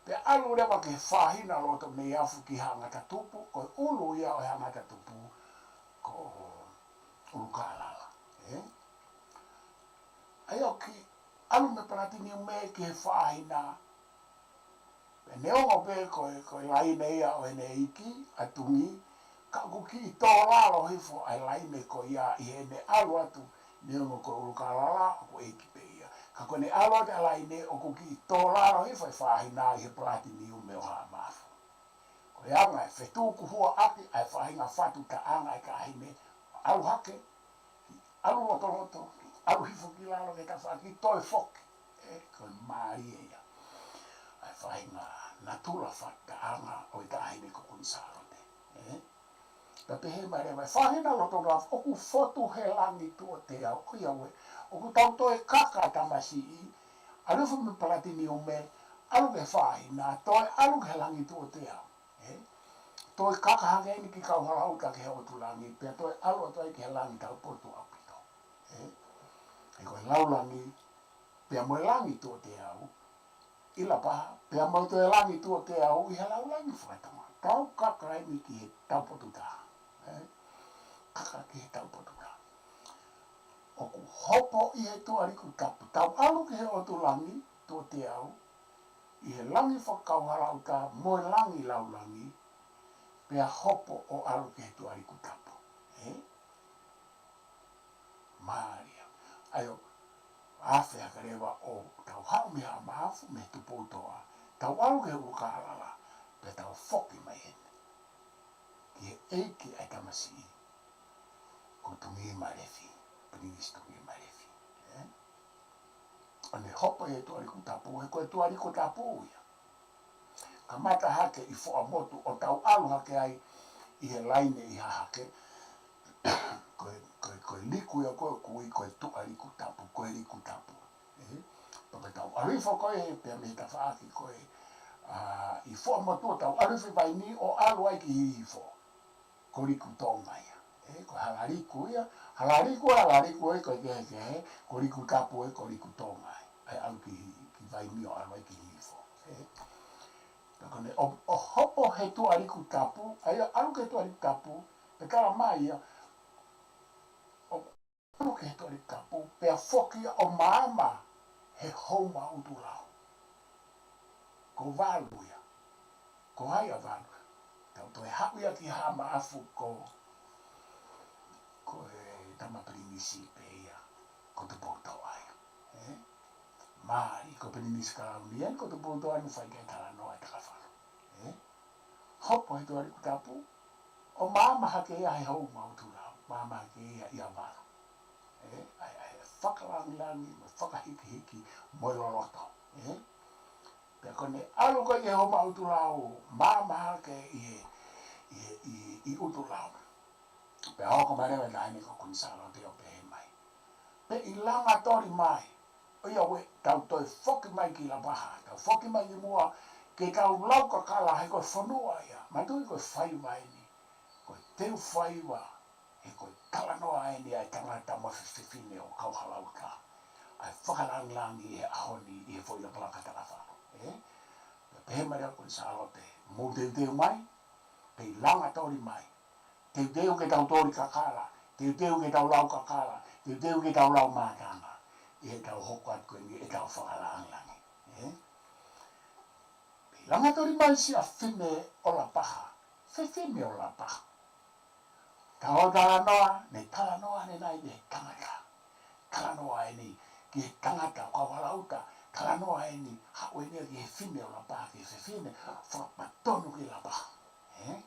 Pea ʻalu leva ki he Fahina ʻo Lotoneiafu ki Haʻa Ngata Tupu, ko e ʻulu ia ʻo e Haʻa Ngata Tupu, ko ʻUlukālala. ʻE? ʻA ia ʻoku ʻalu mei he palatiniume ki he Fahina, pea neongo pē ko e, ko e laine ia ʻo ʻene ʻeiki, ʻa Tuʻi, ka ʻoku kiʻi tō lalo hifo ʻa e laine ko ia ʻi heʻene ʻalu atu, neongo ko ʻUlukālala ʻoku ʻeiki pē ia. Ka ko ʻene ʻalu atu ʻa e laine ʻoku kiʻi tō lalo hifo e Fahina ʻi he palatiniume ʻo Haʻa Maʻafu. Ko e anga e fetukuhuaʻaki ʻa e faʻahinga fatu taʻanga ʻa e taʻahine, ʻalu hake, ʻalu lotoloto, ʻalu hifo ki lalo ki he tafaʻaki, toe foki. ʻE, ko e mālie ia ʻa e faʻahinga natula fatu taʻanga ʻo e taʻahine ko Kuini Sālote. ʻE? Pea pehē mai leva, Fahina ʻo Lotoneiafu, ʻoku fotu he langi tuʻo teau, ʻo ia ue, ʻoku tau toe kaka tamasiʻi, ʻalu hifo mei palatiniume, ʻalu ki he Fahina, toe ʻalu ki he langi tuʻo teau. ʻE? Toe kaka hake eni ki Kauhalaʻuta ki he ʻotu langi, pea toe ʻalu atu ai ki he langi taupotu ʻaupito. ʻE? He ko e laulangi, pea mo e langi tuʻo teau, ʻi Lapaha, pea mo e toe langi tuʻo teau ʻi he laulangi fakatonga. Tau kaka eni ki he taupotu taha. ʻE? Kaka ki he taupotu taha. ʻOku hopo ʻi he Tuʻa Liku Tapu. Tau ʻalu ki he ʻotu langi tuʻo teau, ʻi he langi fakakauhalaʻuta mo e langi laulangi, pea hopo ʻo ʻalu ki he Tuʻa Liku Tapu. ʻE? Mālie. ʻA ia ʻoku afe hake leva ʻo tau haʻu mei Haʻa Maʻafu, mei Tupoutoʻa, tau ʻalu ki he ʻUlukālala, pea tau foki mai heni ki he ʻeiki ʻa e tamasiʻi ko Tuʻi Mailefihi, Pilinisi Tuʻi Mailefihi. ʻE? ʻA ʻene hopo ʻi he Tuʻa Liku Tapu, he ko e Tuʻa Liku Tapu ia. Kamata hake ʻi Fuaʻamotu ʻo tau ʻalu hake ai ʻi he laine ʻi Hahake. Ko e, ko e, ko e liku ia ko ē ʻoku ui ko e Tuʻa Liku Tapu, ko e Liku Tapu. ʻE? Pea tau ʻalu hifo ko ē, pea mei he tafaʻaki ko ē, ʻa, ʻi Fuaʻamotuʻa tau ʻalu hifo ʻi Vaini ʻo ʻalu ai ki Hihifo. Ko Liku Tonga ia. Ē, ko Halaliku ia, Halaliku, Halaliku ē, ko e kehekehe, ko Liku Tapu ē, ko Liku Tonga ē. ʻA e ʻalu ki, ki Vaini ʻo ʻalu ai ki Hihifo. Ē. Pea ko ʻene ʻo, ʻo hopo he Tuʻa Liku Tapu, ʻa ia ʻalu ki he Tuʻa Liku Tapu, pea tala mai ia, ʻo ʻalu ki he Tuʻa Liku Tapu, pea foki ia ʻo maama he Houmaʻutulau. Ko Valu ia. Ko hai ʻa Valu? Tau toe haʻu ia ki Haʻa Maʻafu ko, ko e tama pilinisi pē ia, ko Tupoutoʻa ia. Ē? Mālie ko e pilinisi kalauni eni, ko Tupoutoʻa naʻe fai ki ai e talanoa ʻa e takafalu. Ē? Hopo he Tuʻa Liku Tapu, ʻo maama hake ia he Houmaʻutulau, maama hake ia ʻia Valu. Ē, ʻa e, ʻa e fakalāngilangi, mo e fakahikihiki, mo e loloto. Ē? Pea ko ʻene ʻalu ko ē ki he Houmaʻutulau, maama hake ʻi he, ʻi he, ʻi, ʻi ʻUtulau. Pea hoko mai leva e taʻahine ko Kuini Sālote ʻo pehē mai: Pea ʻi Langatoli mai, ʻo ia ʻoua ʻe tau toe foki mai ki Lapaha, tau foki mai ki muʻa, ke tau lau kakala he ko e fonua ia, manatuʻi ko e faiva eni, ko e teu faiva, he ko e talanoa eni ʻa e tangata mo e fefine ʻo Kauhalauta, ʻa e fakalāngilangi he ʻaho ni ʻi he foʻi lakalaka takafalu, ē? Pea pehē mai leva Kuini Sālote, mou teuteu mai, pea ʻi Langatoli mai, teuteu ke tau toli kakala, teuteu ke tau lau kakala, teuteu ke tau lau mātanga, ʻi heʻetau hoko atu ko eni ʻetau fakalāngilangi, ē? Pea ʻi Langatoli mai Siʻa Fine ʻo Lapaha, Fefine ʻo Lapaha. Tau talanoa, ne talanoa ʻanenai ki he tangata. Talanoa eni ki he tangata ʻo Kauhalauta, talanoa eni, haʻu eni ki he fine ʻo Lapaha, ki he fefine, fakapatonu ki Lapaha. Ē?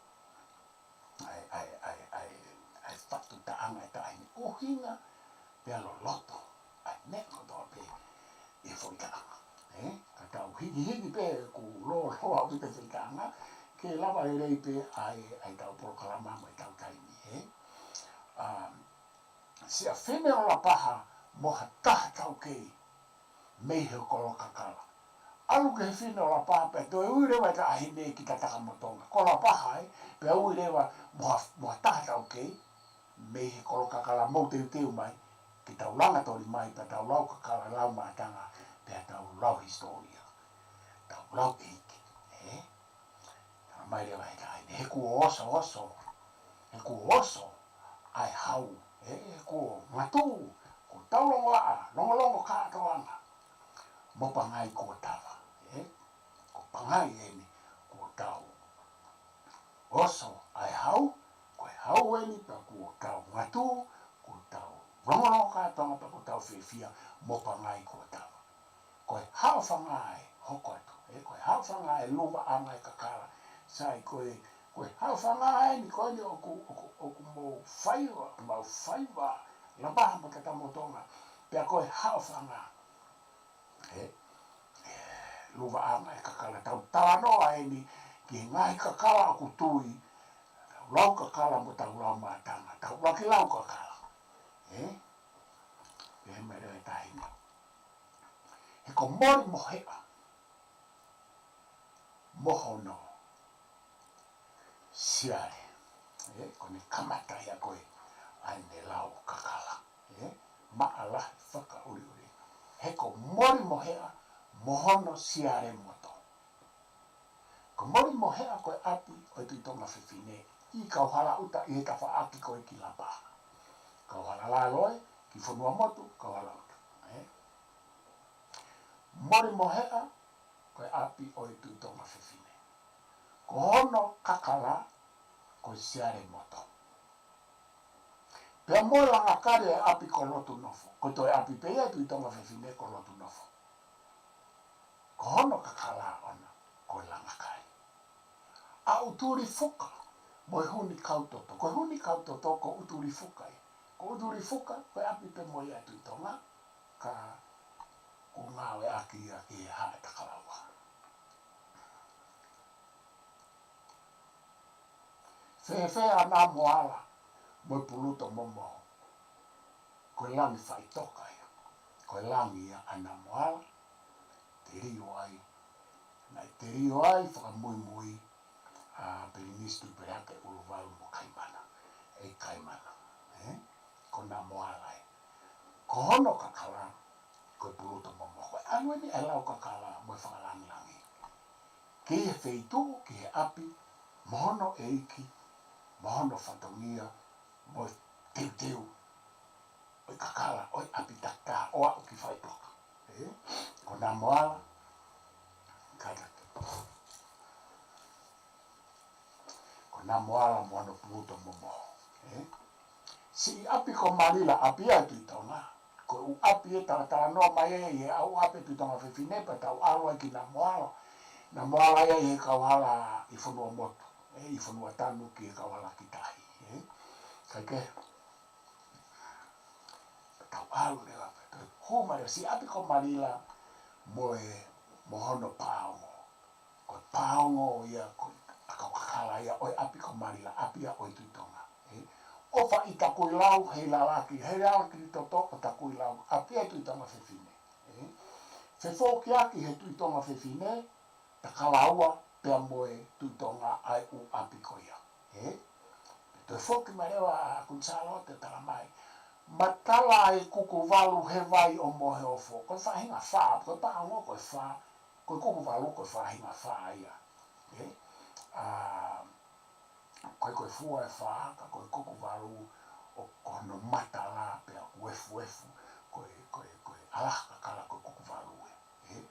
ʻA e, ʻa e, ʻa e, ʻa e, ʻa e fakatuʻutāmaki ʻa e taʻahine ʻuhinga, pea loloto ʻa e meʻa kotoa pē ʻi he foʻi taʻanga. Ē? Ka tau hikihiki pē ʻoku lōloa ʻaupito e foʻi taʻanga, ke lava lelei pē ʻa e, ʻa ʻetau polokalama mo ʻetau taimi, ē? ʻA, Siʻa Fine ʻo Lapaha mo ha taha taukei mei he kolo kakala. ʻAlu ki he fine ʻo Lapaha pea toe ui leva e taʻahine ki Tatakamotonga. Ko Lapaha ē, pea ui leva mo ha, mo ha taha taukei mei he kolo kakala, mou teuteu mai, ke tau Langatoli mai, pea tau lau kakala, lau mātanga, pea tau lau hisitōlia. Tau lau ʻeiki, ē? Tala mai leva he taʻahine, he kuo oso, oso, he kuo oso ʻa e hau, ē, he kuo ngatu, kuo tau longoaʻa, longolongo kātoanga. Mo pangai kuo tava, ē? Ko pangai eni, kuo tau oso ʻa e hau, ko e hau eni pea kuo tau ngatu, kuo tau longolongo kātoanga pea kuo tau fiefia, mo pangai kuo tava. Ko e haʻofanga ē, hoko atu, ē, ko e haʻofanga ē luvaʻanga e kakala. Sai, ko e, ko e haʻofanga eni, ko eni ʻoku, ʻoku, ʻoku mou faiva, mau faiva, Lapaha mo Tatakamotonga, pea ko e haʻofanga ē, ē, luvaʻanga e kakala. Tau talanoa eni ki he ngaahi kakala ʻoku tui, tau lau kakala mo tau lau mātanga, tau ʻuluaki lau kakala. Ē? Pehē mai leva e taʻahine, he ko Molimoheʻa mo hono siale. Ē, ko ʻene kamata ia ko ē ʻa ʻene lau kakala. Ē, maʻalahi fakaʻuliʻuli. He ko Molimoheʻa mo hono siale moto. Ko Molimoheʻa ko e ʻapi ʻo e Tuʻi Tonga Fefine ʻi Kauhalaʻuta ʻi he tafaʻaki ko ē ki Lapaha. Kauhalalalo ē, ki Fonuamotu, Kauhalaʻuta. Ē? Molimoheʻa ko e ʻapi ʻo e Tuʻi Tonga Fefine. Ko hono kakala ko e siale moto. Pea mo Langakali e ʻapi ko Lotunofo. Ko e toe ʻapi pē ia e Tuʻi Tonga Fefine ko Lotunofo. Ko hono kakala ʻona ko Langakali. ʻA ʻUtulifuka mo e Hunikautoto. Ko e Hunikautoto ko ʻUtulifuka ia. Ko ʻUtulifuka, ko e ʻapi pē mo ia e Tuʻi Tonga, ka kuo ngāueʻaki ia ki he Haʻa Takalaua. Fēfē ʻa Namoala mo e Pulutomomohu? Ko e langi faʻitoka ia. Ko e langi ia ʻa Namoala telio ai, naʻe telio ai fakamuimui ʻa Pilinisi Tuʻipereake ʻUluvalu mo Kaimana, ʻEiki Kaimana, ē? Ko Namoala ē. Ko hono kakala, ko e Puluto Momoho. Ko e ʻalu eni e lau kakala mo e fakalāngilangi ki he feituʻu, ki he ʻapi, mo hono ʻeiki, mo hono fatongia, mo e teuteu ʻo e kakala ʻo e ʻapi takitaha ʻo aʻu ki faipoka. Ē? Ko Namoala, kātaki. Ko Namoala mo hono Puluto Momoho. Ē? Siʻi ʻapi ko Malila, ʻapi ia ʻo e Tuʻi Tonga. Ko e ʻū ʻapi ē talatalanoa mai ē, ʻi he ʻū ʻapi ʻo e Tuʻi Tonga Fefine, pea tau ʻalu ai ki Namoala. Namoala ia ʻi he kauhala ʻi Fonuamotu. Ē, ʻi Fonuatanu ki he kauhala ki tahi. Ē? Kae kehe, tau ʻalu leva pē, toe hū mai leva siʻi ʻapi ko Malila mo e, mo hono paongo. Ko e paongo ia, ko e ʻakau kakala ia ʻo e ʻapi ko Malila, ʻapi ia ʻo e Tuʻi Tonga. Ē? ʻOfa ʻi Takuilau, Heilalaki, Heilalakilitoto ʻo Takuilau, ʻapi ia ʻo e Tuʻi Tonga Fefine. Ē? Fefokiaki he Tuʻi Tonga Fefine, Takalaua pea mo e Tuʻi Tonga ʻa e ʻū ʻapi ko ia. Ē? Toe foki mai leva ʻa Kuini Sālote ʻo talamai, Matala e Kukuvalu he vai ʻo Moheofo. Ko e faʻahinga fā, ko e paongo ko e fā, ko e Kukuvalu ko e faʻahinga fā ia. Ē? ʻA, ko e, ko e fua e fā, ka ko e Kukuvalu ʻoku, ko hono matala pea ʻoku efuefu, ko e, ko e, ko e ʻalaha kakala ko e Kukuvalu ē. Ē?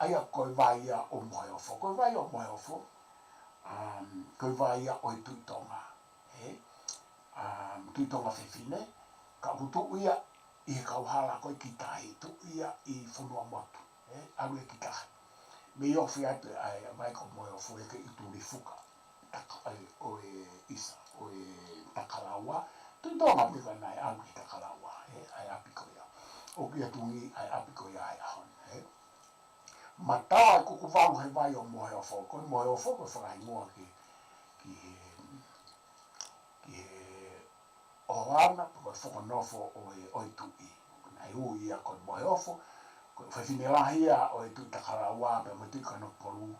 ʻA ia ko e vai ia ʻo Moheofo. Ko e vai ʻo Moheofo, um, ko e vai ia ʻo e Tuʻi Tonga. Ē? Um, Tuʻi Tonga Fefine, ka ʻoku tuʻu ia ʻi he kauhala ko ē ki tahi, tuʻu ia ʻi Fonuamotu. Ē? ʻAlu ia ki tahi. Mei ofi atu ʻa e vai ko Moheofo ē ki he ʻutu lifuka. Taka-, ʻa e, ʻo e ʻisa, ʻo e Takalaua. Tuʻi Tonga pē ko ē naʻe ʻalu ki Takalaua, ē, ʻa e ʻapi ko ia. ʻOku ʻi Tuʻi ʻa e ʻapi ko ia he ʻaho ni, ē. Matala e Kukuvalu he vai ʻo Moheofo. Ko e Moheofo ko e fakahingoa ki, ki he, ki he ʻohoana, pe ko e fokonofo ʻo e, ʻo e tuʻi. Naʻe ui ia ko e Moheofo, ko e fefine lahi ia ʻo e Tuʻi Takalaua, pea mo e Tuʻi Kanokupolu.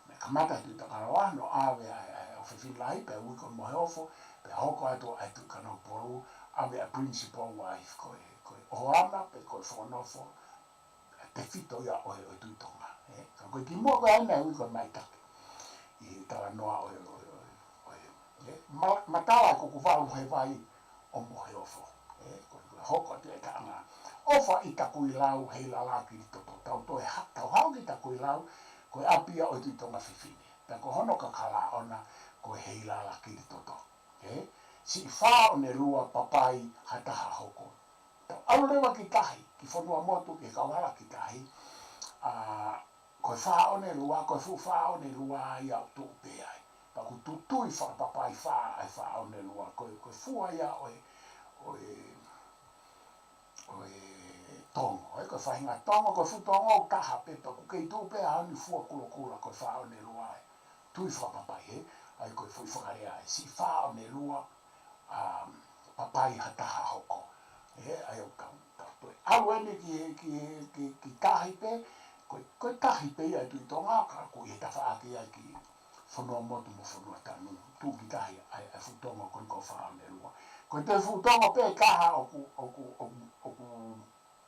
Naʻe kamata e Tuʻi Takalaua, naʻe ʻave ʻa e, ʻa e ʻofefine lahi, pea ui ko e Moheofo, pea hoko atu ʻa e Tuʻi Kanokupolu, ʻave ʻa e principal wife, ko e, ko e ʻohoana, pe ko e fokonofo, tefito ia ʻo e, ʻo e Tuʻi Tonga, ē. Ka ko e kimuʻa ko ē naʻe ui ko e Maitake. ʻI he talanoa ʻo e, ʻo e, ʻo e, ʻo e, ē. Ma-, matala e Kukuvalu he vai ʻo Moheofo. Ē, ko e, ko e hoko atu e taʻanga. ʻOfa ʻi Takuilau, Heilalakilitoto. Tau toe ha-, tau haʻu ki Takuilau, ko e ʻapi ia ʻo e Tuʻi Tonga Fefine. Pea ko hono kakala ʻoʻona, ko e Heilalakilitoto. Ē, siʻi Fāʻonelua, Papai, Hataha, Hoko. Tau ʻalu leva ki tahi, ki Fonuamotu, ki he kauhala ki tahi. ʻA, ko e Fāʻonelua, ko e fuʻu Fāʻonelua ia ʻoku tuʻu pē ai. Pea ʻoku tutui fakapapai fā ʻa e Fāʻonelua. Ko e, ko e fua ia ʻo e, ʻo e, ʻo e tongo. Ē, ko e faʻahinga tongo, ko e fuʻu tongo ʻoku taha pē, pea ʻoku kei tuʻu pē ʻa hono fua kulokula, ko e Fāʻonelua ē. Tui fakapapai, ē? ʻA ia ko e foʻi fakalea ē, siʻi Fāʻonelua, um, Papai, Hataha, Hoko. Ē, ʻa ia ʻoku tau, tau toe ʻalu eni ki, ki, ki, ki tahi pē, ko, ko e tahi pē ia e Tuʻi Tonga, ka ʻoku ʻi he tafaʻaki ia ki Fonuamotu mo Fonuatanu, tuʻu ki tahi ʻa e, ʻa e fuʻu tongo ko eni ko Fāʻonelua. Ko e toe fuʻu tongo pē ʻe taha ʻoku, ʻoku, ʻoku, ʻoku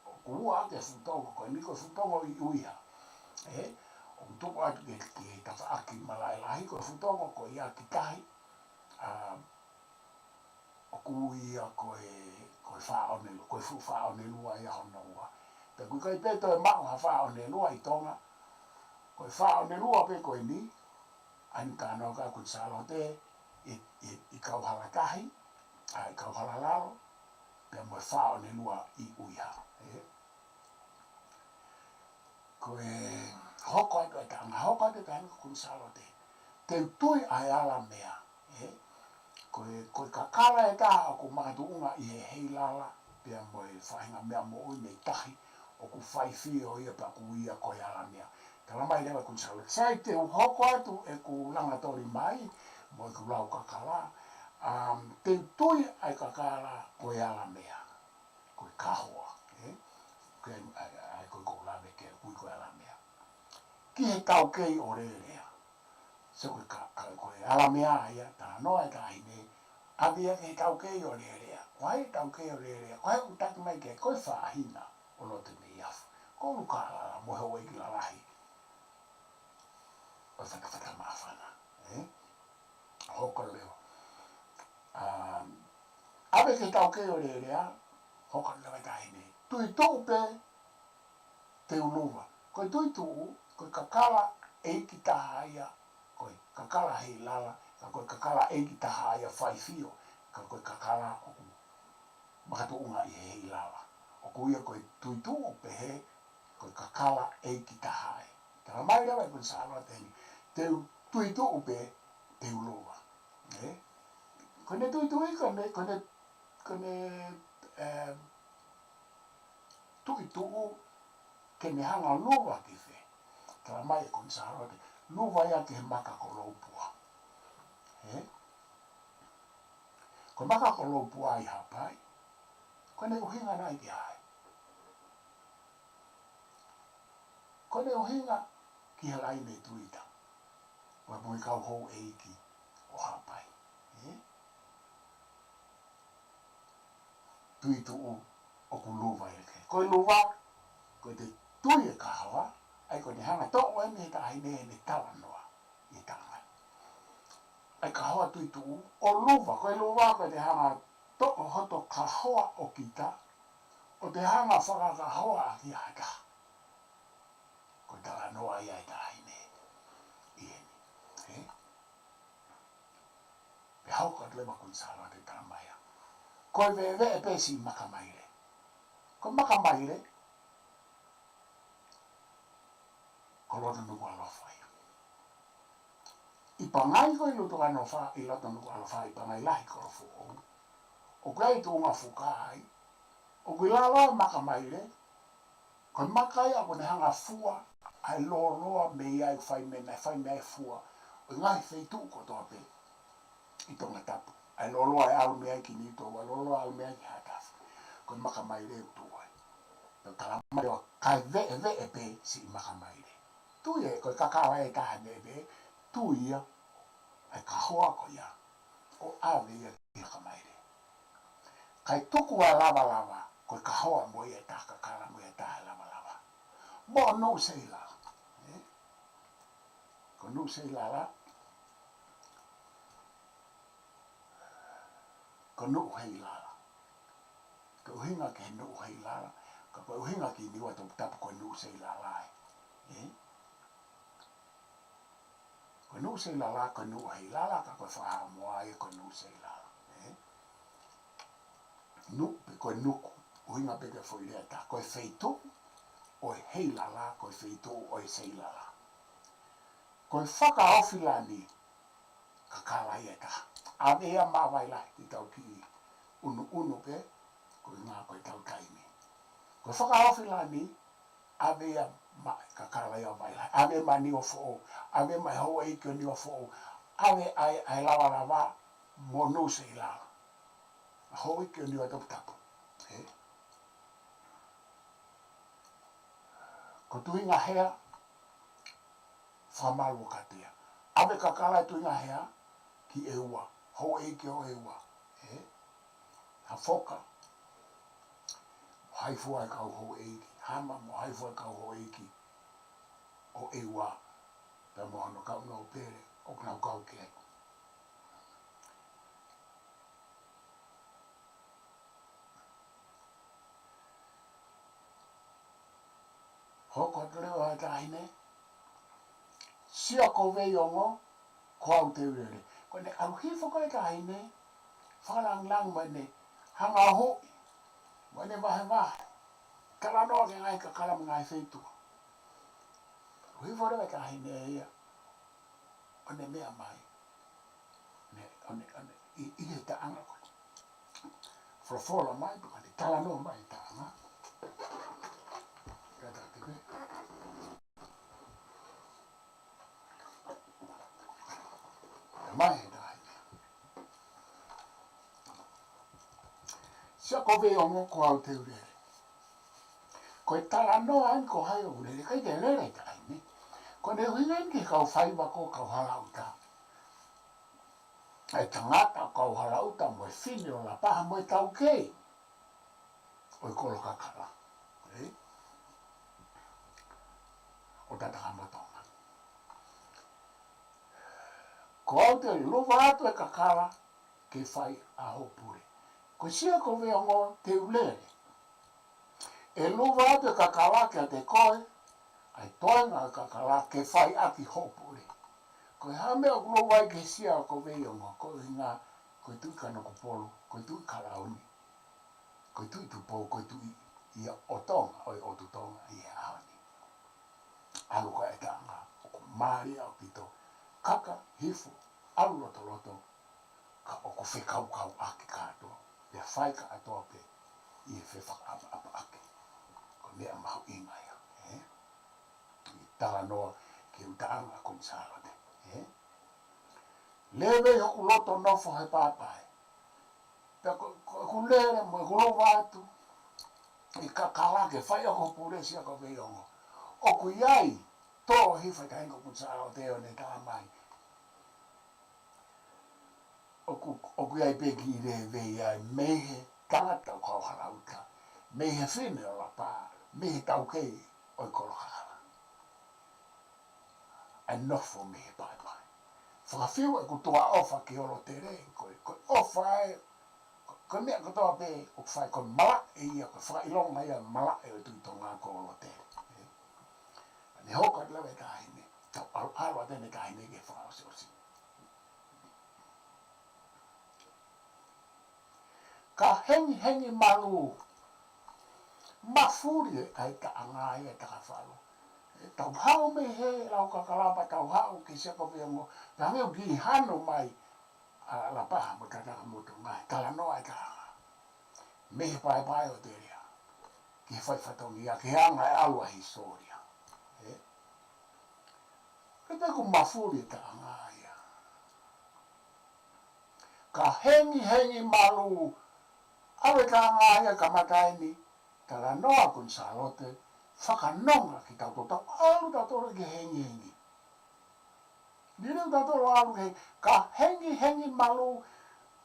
ʻoku ua ʻaki e fuʻu tongo ko eni, ko e fuʻu tongo ʻi ʻUiha. Ē, ʻoku tuku atu ki, ki he tafaʻaki malaʻe lahi, ko e fuʻu tongo ko ia ki tahi, ʻa, ʻoku ui ia ko e, ko e Fāʻonelu-, ko e fuʻu Fāʻonelua ia hono ua. Pea ʻoku ʻikai pē toe maʻu ha Fāʻonelua ʻi Tonga, ko e Fāʻonelua pē ko eni, ʻa eni talanoa ʻa Kuini Sālote, ʻi, ʻi, ʻi Kauhala Tahi, ʻa, ʻi Kauhala Lalo, pea mo e Fāʻonelua ʻi ʻUiha, ē. Ko e hoko atu e taʻanga, hoko atu e taʻanga ko Kuini Sālote. Te u tui ʻa e ala meʻa, ē. Ko e, ko e kakala ʻe taha ʻoku makatuʻunga ʻi he heilala, pea mo e faʻahinga meʻa moʻui mei tahi, ʻoku faifio ia pea ʻoku ui ia ko e ala meʻa. Talamai leva ʻe Kuini Sālote, sai te u hoko atu ʻeku langa toli mai, mo ʻeku lau kakala, um, te u tui ʻa e kakala ko e ala meʻa, ko e kahoa, ē? Ko e, ʻa e, ʻa e, ko e, ko e ala meʻa ke ui ko e ala meʻa. ki he taukei ʻo Lelea. So ko e ka, ka, ko e ʻalamea ia, talanoa e taʻahine, ʻave ia ki he taukei ʻo Lelea. Ko hai e taukei ʻo Lelea? Ko hai ʻoku taki mai ki ai? Ko e faʻahina ʻo Lote-mei-afu, ko ʻUlukālala mo e houʻeiki lalahi ʻo Fatafata-Māfana, ē? Hoko leva. Um, ʻave ki he taukei ʻo Lelea, hoko leva e taʻahine. Tuituʻu pē te u luva. Ko e tuituʻu, ko e kakala ʻeiki taha ia, ko e kakala heilala, ka ko e kakala ʻeiki taha ia faifio, ka ko e kakala ʻoku makatuʻunga ʻi he heilala. ʻOku ʻi ai ko e tuituʻu pehē, ko e kakala ʻeiki taha ia. Talamai leva ʻe Kuini Sālote heni, te u tuituʻu pē te u luva. Ē? Ko ʻene tuituʻu, ko ʻene, ko ʻene, ko ʻene, ē, tuituʻu ke ne hanga ʻo luva ki fē? Talamai ʻe Kuini Sālote, luva ia ki he maka ko Loupua. Ē? Ko e maka ko Loupua ʻi Haʻapai, ko ʻene ʻuhinga nai ki hai? Ko ʻene ʻuhinga ki he laine tuita ʻo e moʻui kau houʻeiki ʻo Haʻapai. Ē? Tuituʻu ʻoku luva ia ki ai. Ko e luva, ko e tui e kahoa, ʻa ia ko ʻene hanga ʻo toʻo ʻe he taʻahine ʻene talanoa ʻi he taʻanga. ʻA e kahoa tuituʻu, ʻo luva, ko e luva ko ʻete hanga ʻo toʻo hoto kahoa ʻo kita, ʻo te hanga ʻo fakakahoa ʻaki ha taha. Ko e talanoa ia e taʻahine ʻi heni. Ē? Pea hoko atu leva Kuini Sālote ʻo talamai ia, ko e veʻeveʻe pē siʻi Makamaile. Ko Makamaile, ko Lotonukuʻalofa ia. ʻI Pangai ko ē ʻi loto Kanofa, ʻi Lotonukuʻalofa, ʻi Pangai Lahi, Kolofoʻou, ʻoku ʻi ai e tuʻunga fuka ai, ʻoku ʻi lalo ʻa Makamaile, ko e maka ia ʻoku ne hanga ʻo fua ʻa e lōloa mei ai, fai mei ai, fai mei ai e fua ʻo e ngaahi feituʻu kotoa pē ʻi Tongatapu. ʻA e lōloa ʻe ʻalu mei ai ki Niutolu, ʻa e lōloa ʻalu mei ai ki Haʻatafu. Ko e Makamaile ʻoku tuʻu ai. Pea talamai ʻoku ʻikai veʻeveʻe pē siʻi Makamaile. Tui ē, ko e kakala ʻe taha ne veʻeveʻe, tui ia ʻa e kahoa ko ia ʻo ʻave ia ki Makamaile. Kae tuku ʻa e lavalava, ko e kahoa mo ia ʻe taha, kakala mo ia ʻe taha e lavalava. Mo Nuʻuseilala. Ē? Ko Nuʻuseilala, ko Nuʻuheilala. Ko e ʻuhinga ki he Nuʻuheilala, ka ko e ʻuhinga ki Niuatoputapu ko Nuʻuseilala ē. Ē? Ko Nuʻuseilala, ko Nuʻuheilala, ka ko e fakahaʻamoa ia ko Nuʻuseilala. Ē? Nuʻu pe ko e nuku, ʻuhinga pē ki he foʻi lea ʻe taha, ko e feituʻu ʻo e heilala, ko e feituʻu ʻo e seilala. Ko e fakaofi lani, kakala ia ʻe taha. ʻAve ia maʻa Vailahi, te tau kiʻi ʻunuʻunu pē, ko e ʻuhinga ko ʻetau taimi. Ko e fakaofi lani, ʻave ia maʻa, kakala ia ʻo Vailahi. ʻAve maʻa Niuafoʻou, ʻave maʻa e houʻeiki ʻo Niuafoʻou, ʻave ʻa e, ʻa e lavalava mo Nuʻuseilala. Houʻeiki ʻo Niuatoputapu. Ē? Ko Tuingahea, Fakamāluʻakatea. ʻAve kakala ʻe Tuingahea ki ʻEua, houʻeiki ʻo ʻEua. Ē? Hafoka, mo hai fua e kau houʻeiki, Hama mo hai fua e kau houʻeiki ʻo ʻEua, pea mo hono kaungāʻapi pele ʻoku nau kau ki ai. Hoko atu leva e taʻahine, Sia Koveiongo, ko au te u lele. Ko ʻene ʻalu hifo ko ē e taʻahine, fakalāngilangi mo ʻene hanga ʻo huʻi, mo ʻene vahevahe, talanoa ki he ngaahi kakala mo e ngaahi feituʻu. ʻAlu hifo leva e taʻahine ia, ʻo ne meʻa mai. Ne, ʻo ne, ʻo ne, ʻi, ʻi he taʻanga ko ē. Folofola mai, pe ko ʻene talanoa mai e taʻanga. Ka ta te pe. Mai e taʻahine. Sia Koveiongo, ko au te u lele. Ko e talanoa eni ko hai ʻoku lele, ʻikai ke lele e taʻahine. Ko ʻene ʻuhinga eni ki he kau faiva ko Kauhalaʻuta. ʻA e tangata ʻo Kauhalaʻuta mo e fine ʻo Lapaha mo e taukei ʻo e Kolokakala. ʻE? ʻO Tatakamotonga. Ko au te u luva atu e kakala ke fai ʻa hoʻo pule. Ko Siakoveongo te u lele. ʻE luva atu e kakala kiate koe, ʻa e toenga e kakala ke fai ʻaki hoʻo pule. Ko e hā e meʻa ʻoku luva ai ki he Siakoveongo, ko e ʻuhinga, ko e Tuʻi Kanokupolu, ko e Tuʻi Kalauni, ko e Tuʻi Tupou, ko e Tuʻi ia ʻo Tonga, ʻo e ʻOtu Tonga ʻi he ʻaho ni. ʻAlu ko e taʻanga, ʻoku mālie ʻaupito, kaka, hifo, ʻalu lotoloto, ka ʻoku fekaukauʻaki kātoa, pea fai kātoa pē ʻi he fefakaʻapaʻapaʻaki. Ko e meʻa mahuʻinga ia, ē? ʻI he talanoa ki he ʻū taʻanga ʻa Kuini Sālote, ē? Lele hoku loto nofo he pāpae. Pea ko, ko, ʻeku lele mo ʻeku luva atu e kakala ke fai ʻaki hoʻo pule Siakoveongo. ʻOku ʻi ai, tō hifo e taʻanga ʻo Kuini Sālote ʻo ne talamai. ʻOku, ʻoku ʻi ai pē kiʻi lele ai mei he tangata ʻo Kauhalaʻuta, mei he fine ʻo Lapaha, mei he taukei ʻo e Kolokakala. ʻA e nofo mei he pāpae. Fakafiu ʻeku tuʻa ʻofa ki Olotele, ko e, ko e ʻofa ē, ko, ko e meʻa kotoa pē ʻoku fai ko e malaʻe ia, ko e fakaʻilonga ia malaʻe ʻo e Tuʻi Tonga ko Olotele. Ē? Ne hoko atu leva e taʻahine, tau ʻalu, ʻalu atu ʻene taʻahine ke fakaʻosiʻosi. Ka hengihengi malū, mafuli ʻa e taʻanga ia ʻe Takafalu. ʻE tau haʻu mei he Laukakala pea tau haʻu ki Siakoveongo, pea hangē ʻoku kiʻi hano mai ʻa Lapaha mo Tatakamotonga, talanoa e taʻanga. Mei he pāpae ʻo Telea ki he fai fatongia, ki he anga e ʻalu ʻa e hisitōlia. Ē? Pea ʻoku mafuli e taʻanga ia. Ka hengihengi malū, ʻalu e taʻanga ia kamata eni, talanoa Kuini Sālote, fakanonga kitautolu, tau ʻalu tautolu ki he hengihengi. Liliu tautolu ʻalu ki he, ka hengihengi malū,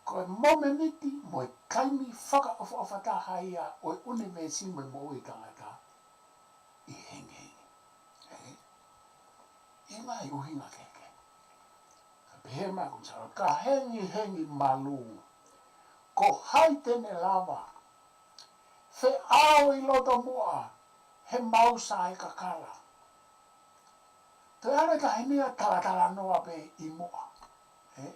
ko e momeniti mo e taimi fakaʻofoʻofa taha ia ʻo e ʻunivēsi mo e moʻui ʻa e tangata ʻi he hengihengi. Ē? ʻI he ngaahi ʻuhinga kehekehe. Ka pehē mai Kuini Sālote, ka hengihengi malū, ko hai te ne lava feʻao ʻi loto muʻa he mausa e kakala. Toe ʻalu e taʻahine ia talatalanoa pē ʻi muʻa. Ē?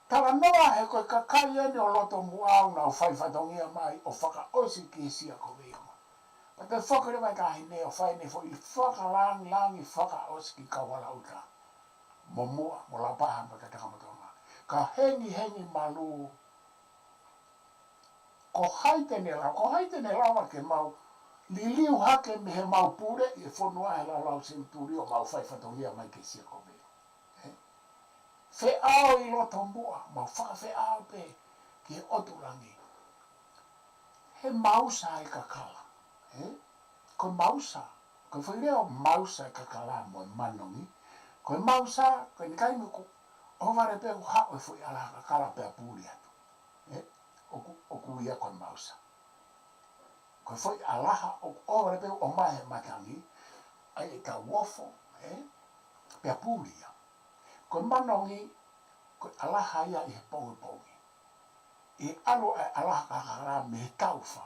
Talanoa he ko e kakai eni ʻo loto muʻa ʻoku nau fai fatongia mai ʻo fakaʻosi ki Siakoveongo. Pea toe foki leva e taʻahine ʻo fai ʻene foʻi fakalāngilangi fakaʻosi ki Kauhalaʻuta mo Muʻa, mo Lapaha, mo Tatakamotonga. Ka hengihengi malū, ko hai te ne lava, ko hai te ne lava ke mau liliu hake mei he mau pule ʻi he fonua he laulau senituli ʻo mau fai fatongia mai ki Siakoveongo. Ē? Feʻao ʻi loto muʻa, mau fakafeʻao pē ki he ʻotu langi. He mausa e kakala. Ē? Ko e mausa, ko e foʻi lea ʻo mausa e kakala mo e manongi. Ko e mausa, ko e ʻikai mo ko, ʻohovale pē ʻo haʻu e foʻi ʻalaha kakala pea puli atu. Ē? ʻOku, ʻoku ia ko e mausa. Ko e foʻi ʻalaha ʻoku ʻohovale pē ʻo ʻomai he matangi, ʻa ia ʻe tau ofo, ē? Pea puli ia. Ko e manongi, ko e ʻalaha ia ʻi he pongipongi. ʻE ʻalu ʻa e ʻalaha kakala mei he taufa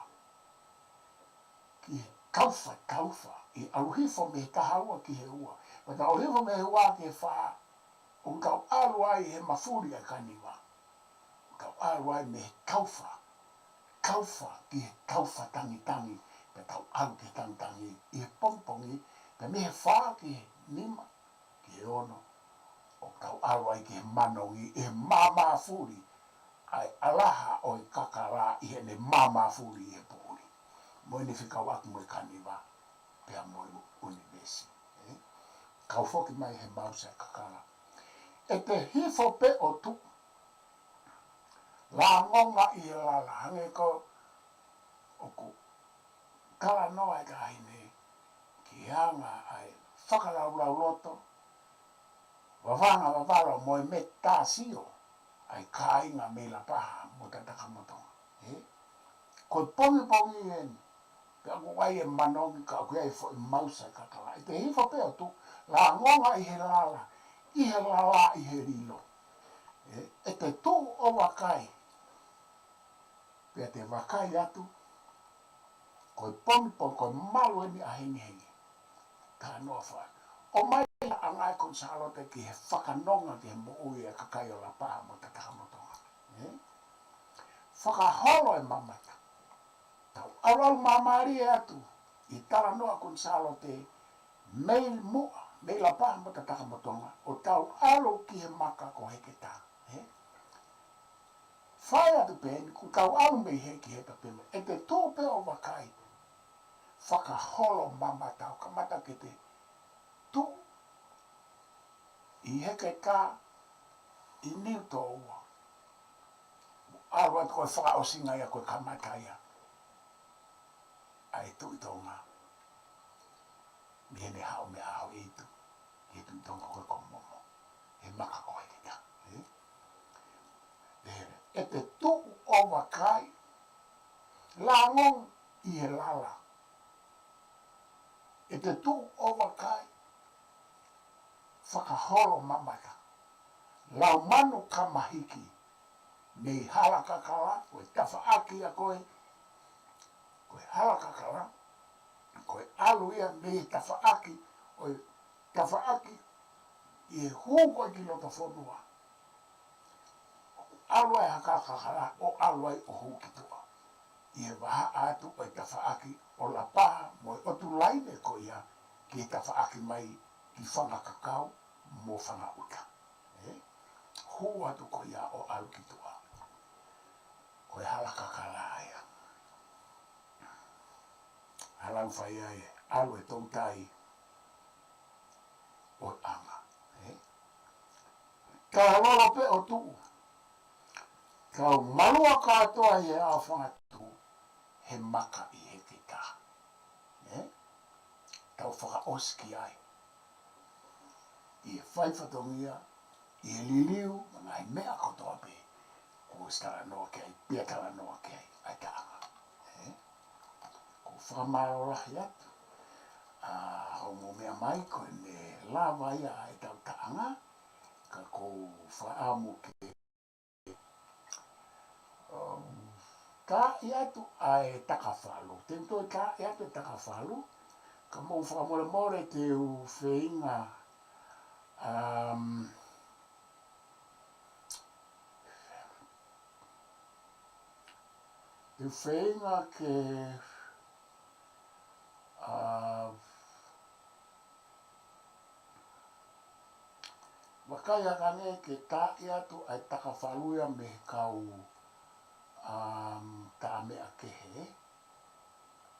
ki he taufa, taufa, ʻe ʻalu hifo mei he taha ua ki he ua. Pea tau ʻalu hifo mei he ua ki he fā, ʻoku tau ʻalu ai he mafuli ʻa e kaniva. ʻOku tau ʻalu ai mei he taufa, taufa ki he taufa tangitangi, pea tau ʻalu ki he tangitangi ʻi he pongipongi, pea mei he fā ki he nima, ki he ono, ʻoku tau ʻalu ai ki he manongi, ʻi he māmāfuli ʻa e ʻalaha ʻo e kakala ʻi heʻene māmāfuli ʻi he poʻuli. Mo ʻene fekauʻaki mo e kaniva, pea mo e ʻunivēsi. Ē? Kau foki mai he mausa e kakala. ʻE te hifo pē ʻo tuʻu, lāngonga ʻi he lala, hangē ko ʻoku talanoa e taʻahine ki he anga ʻa e fakalaulauloto, vavanga vavalo mo e metasio ʻa e kāinga mei Lapaha mo Tatakamotonga. Ē? Ko e pongipongi eni, pea ʻoku ʻi ai e manongi ka ʻoku ʻi ai e foʻi mausa e kakala. ʻE te hifo pē ʻo tuʻu, lāngonga ʻi he lala, ʻi he lala ʻi he lilo. Ē? ʻE te tuʻu ʻo vakai, pea te vakai atu, ko e pongipongi, ko e malu eni ʻa e hengihengi. Talanoa fai. ʻOmai ʻa e anga ʻa e Kuini Sālote ki he fakanonga ki he moʻui ʻa e kakai ʻo Lapaha mo Tatakamotonga. Ē? Fakaholo e mamata. Tau ʻalu ʻalu māmālie atu ʻi he talanoa ʻa Kuini Sālote mei muʻa, mei Lapaha mo Tatakamotonga, ʻo tau ʻalu ki he maka ko Heketā. Ē? Fai atu pē eni, kuo tau ʻalu mei hē ki hē pē pea mo, ʻe te tuʻu pē ʻo vakai. Fakaholo mamata ʻo kamata ke te tuʻu ʻi Heketā ʻi Niutōua. ʻAlu atu ko e fakaʻosinga ia ko e kamata ia ʻa e Tuʻi Tonga. Mei heʻene haʻu mei ʻAhoʻeitu ki he Tuʻi Tonga ko e ko Momo. He maka ko Heketā. Ē? Ē, ʻe te tuʻu ʻo vakai, lāngonga ʻi he lala. ʻE te tuʻu ʻo vakai, fakaholo mamata. Lau manu kamahiki, mei Halakakala, ko e tafaʻaki ia ko e, ko e Halakakala, ko e ʻalu ia mei tafaʻaki, ʻo e tafaʻaki ʻi he hū ko ē ki loto fonua. ʻOku ʻalu ai Halakakala ʻo ʻalu ai ʻo hū ki tuʻa. ʻI he vahaʻa atu ʻo e tafaʻaki ʻo Lapaha mo e ʻotu laine ko ia ki he tafaʻaki mai ki Fangakakau mo Fangaʻuta. Ē? Hū atu ko ia ʻo ʻalu ki tuʻa. Ko e Halakakala ia. Hala ʻo fai ai, ʻalu e toutai ʻo e ʻanga. Ē? Ka lolo pē ʻo tuʻu. Tau malua kātoa ʻi he ʻaofangatū he maka ʻi Heketā. Ē? Tau fakaʻosi ki ai. ʻI he fai fatongia, ʻi he liliu, mo e ngaahi meʻa kotoa pē, kuo ʻosi talanoa ki ai, pea talanoa ki ai, ʻa e taʻanga. Ē? Ko e fakamālō lahi atu, ʻa hoʻomou meʻa mai ko ʻene lava ia ʻa ʻetau taʻanga, ka ʻoku ou fakaʻamu ke um, taaʻi atu ʻa e takafalu. Te u toe taaʻi atu e takafalu, ka mou fakamolemole te u feinga, um, te u feinga ke, uh, Vakai ange ke taaʻi atu ʻa e takafalu ia mei he kau, um, tā meʻa kehe.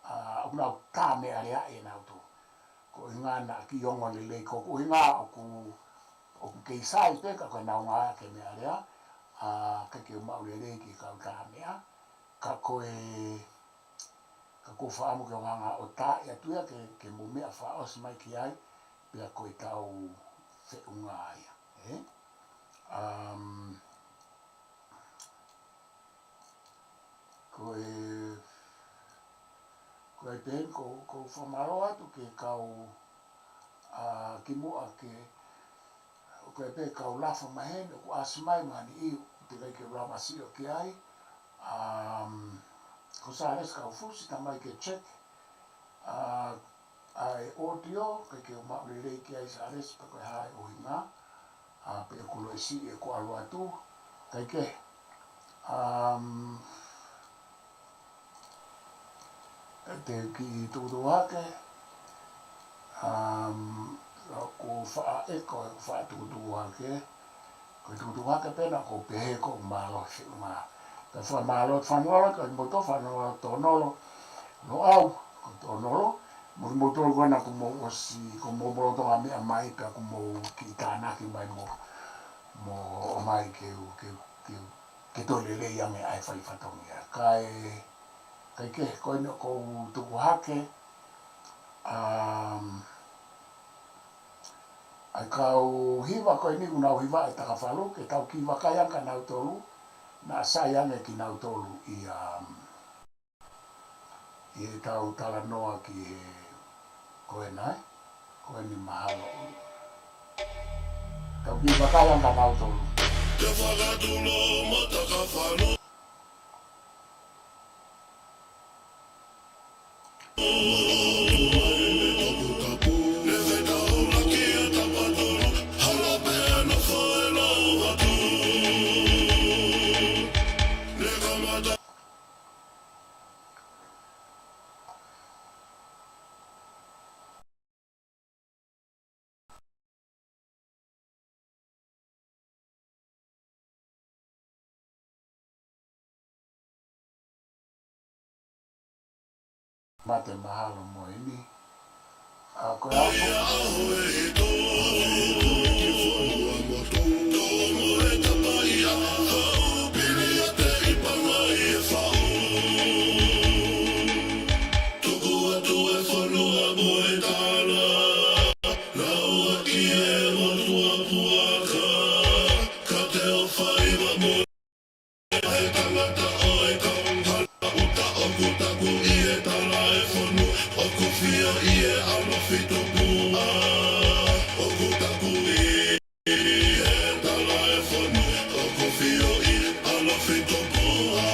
ʻA, ʻoku nau tā meʻa lea ʻe nau tō. Ko e ʻuhinga naʻa ke ongo lelei ko, ko e ʻuhinga ʻoku, ʻoku kei sai pē ka ko e nau ngāueʻaki e meʻa lea. ʻA, ʻikai ke u maʻu lelei ki he kau tā meʻa. Ka ko e Ka ʻoku ou fakaʻamu ke u hanga ʻo taaʻi atu ia ke, ke mou meʻa fakaʻosi mai ki ai, pea ko ʻetau feʻunga ia, ē? Um, ko e, ko e pehē ni ʻoku, ʻoku ou fakamālō atu ki he kau, ʻa, kimuʻa ke, ʻoku ʻi ai pē kau lafa mai heni, ʻoku ʻasi mai mani iu, teʻeki ai ke u lava sio ki ai. Um, ko Sālesi Kaufusi, tā mai ke check. ʻA, ʻa e audio, ʻikai ke u maʻu lelei ki ai Sālesi, pe ko e hā e ʻuhinga. ʻA, pe ʻoku loi siʻi ʻeku ʻalu atu. ʻIkai ke. Um, ʻE te kiʻi tukutuku hake, um, ʻoku faʻa ʻeko, ʻoku faʻa tukutuku hake, ko e tukutuku hake pē naʻa ku pehē ʻoku mālohi feʻunga. Ka fakamālō, fanongo, ka i moto fanongo tōnolo, Loʻau, ko tōnolo, mo, mo tō ko ena ʻoku mou ʻosi, ʻoku mou lolotonga meʻa mai, pea ʻoku mou kiʻi tānaki mai mo, mo ʻomai ke u, ke u, ke u, ke toe lelei ange ʻa e fai fatongia. Kae, kae kehe, ko eni ʻoku ou tuku hake, um, ʻA e kau hiva ko eni kuo nau hiva ʻe Takafalu, ke tau kiʻi vakai ange kia nautolu, naʻa sai ange kinautolu ia, ʻi heʻetau talanoa ki he ko ena, ē? Ko eni mahalo. Tau kiʻi vakai ange kia nautolu. Te fakatulo mo Takafalu. Mate mahalo mo eni. ʻA ko e aho. Tuku atu e fonua mo e tala, lau ʻaki e motuʻa puaka, ka te u fai ma mo e tangata ʻo e kaungā ʻuta. ʻOku taku ʻi he tala e fonu, ʻoku fio ʻi he ʻalofi tupuʻa. ʻOku taku ʻi he tala e fonu, ʻoku fio ʻi he ʻalofi tupuʻa.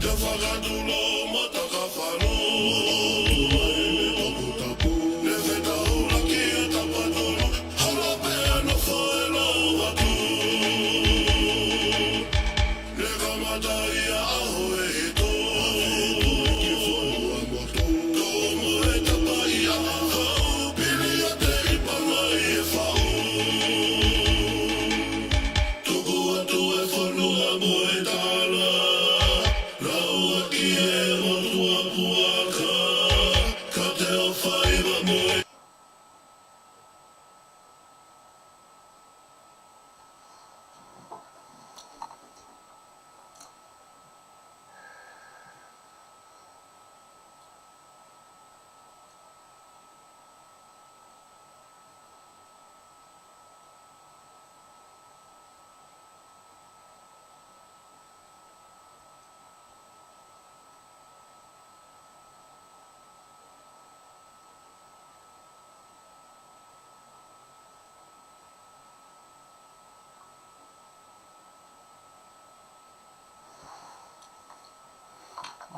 Te fakatulo mo Takafalu. Tuku atu e fonua mo e tala, lau ʻaki e motuʻa puaka, ka te u fai ma mo e.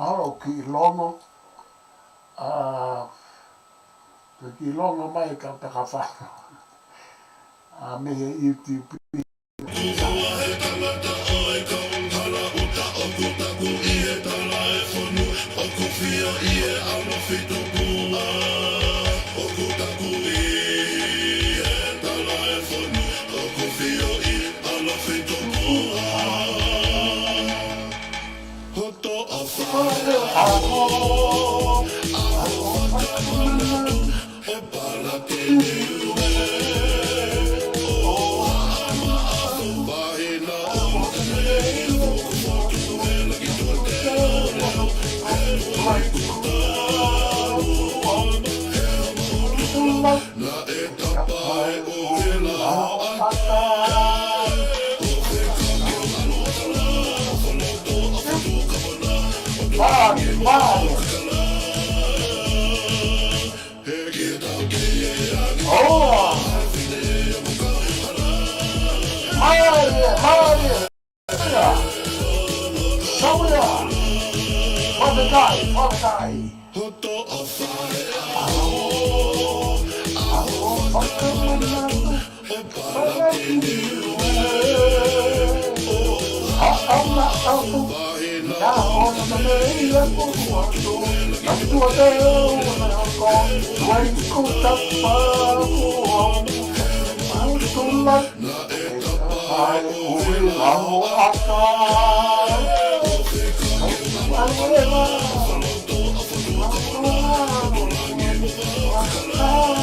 ʻAlu kiʻi longo, ʻa, kiʻi longo mai ka Takafalu. ʻA, mei he YouTube. Hoto ʻa fai ʻaho, ʻaho fakamanatu, ʻo Palakini ue, ʻo Haʻa Maʻafu, Pahina ʻo Makalei, Fokotuʻu, Laki Tuʻa, Teʻoleʻo, Heluaikuta, Uama, Heamautu, Naʻe tapa e ʻuhila hoʻata. Mālie, mālie. Mālie, mālie. Ia. Samuia. Fakakai, fakakai. Hoto ʻa fai ʻaho, ʻaho fakamanatu, ʻo Palakini ue, ʻo Haʻa Maʻafu, Pahina ʻo Makalei, Fokotuʻu, Laki Tuʻa, Teʻoleʻo, Uama, Heamautu, Uama, Heamautu, Naʻe tapa e ʻuhila hoʻata. ʻO fekaki ʻa foloto ʻa Fokotuʻu, Kapana, Tulangi mo Makalei.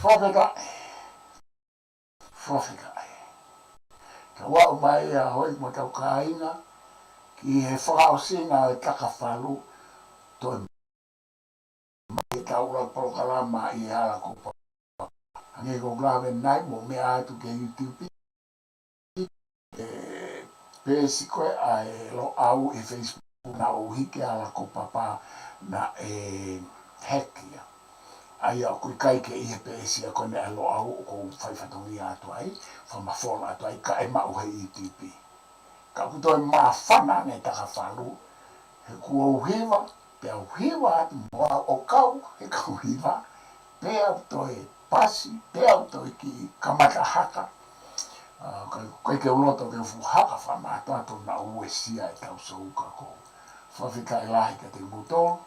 Fakafetaʻi. Fakafetaʻi. Tau aʻu mai ʻa hoi mo tau kāinga ki he fakaʻosinga ʻo e Takafalu, toe mai ʻetau ʻuluaki polokalama ʻi he hala ko Papā. Hangē ko ʻeku lave ʻanenai, mou meʻa atu ki he YouTube, ʻe, peesi ko ē ʻa e Loʻau ʻi he Facebook, naʻe ʻi he hala ko Papā naʻe hack ia. ʻA ia ʻoku ʻikai ke ʻi he peesi ia ko ē ʻa e Loʻau ʻoku ou fai fatongia atu ai, fakamafola atu ai, kae maʻu he YouTube. Ka ʻoku toe māfana ange Takafalu, he kuo u hiva, pea u hiva atu mo au ʻo kau he kau hiva, pea u toe pasi, pea u toe kiʻi kamata haka. ʻA, ʻikai, ʻikai ke u loto ke u fuʻu haka fakamātoato naʻa uesia ʻetau sou ka ko. Fakafetaʻi lahi kiate kimoutolu.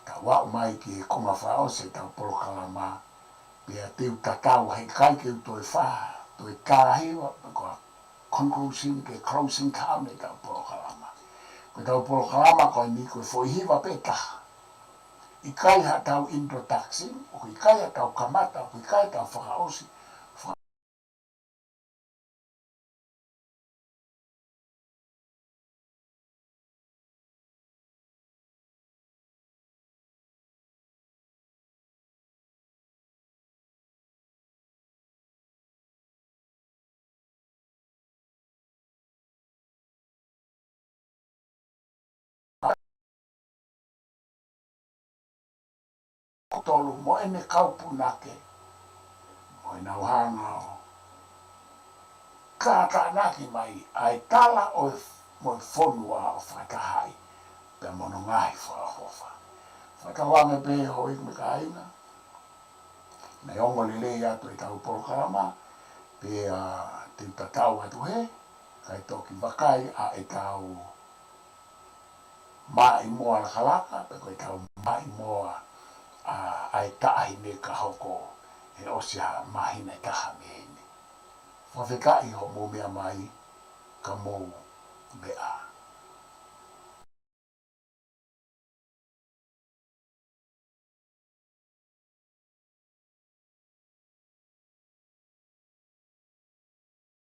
Tau aʻu mai ki he konga fakaʻosi ʻetau polokalama, pea te u tatau he ʻikai ke u toe fai, toe tā hiva, pe ko e conclusion ke closing down ʻetau polokalama. Ko ʻetau polokalama ko eni ko e foʻi hiva pē taha. ʻIkai haʻatau introduction, ʻoku ʻikai haʻatau kamata, ʻoku ʻikai haʻatau fakaʻosi. Tolu mo ʻene kau punake, mo ʻenau hanga ʻo kātaʻanaki mai ʻa e tala ʻo e, mo e fonua ʻo Fakatahaʻi, pea mo hono ngaahi fakaʻofoʻofa. Fakatauange pē houʻeiki mo e kāinga, naʻe ongo lelei atu ʻetau polokalama, pea te u tatau atu hē, kae toki vakai ʻa ʻetau maʻimoa lakalaka, pe ko ʻetau maʻimoa ʻa, ʻa e taʻahine ka hoko he ʻosi ha māhina ʻe taha mei heni. Fakafetaʻi hoʻomou meʻa mai, ka mou meʻa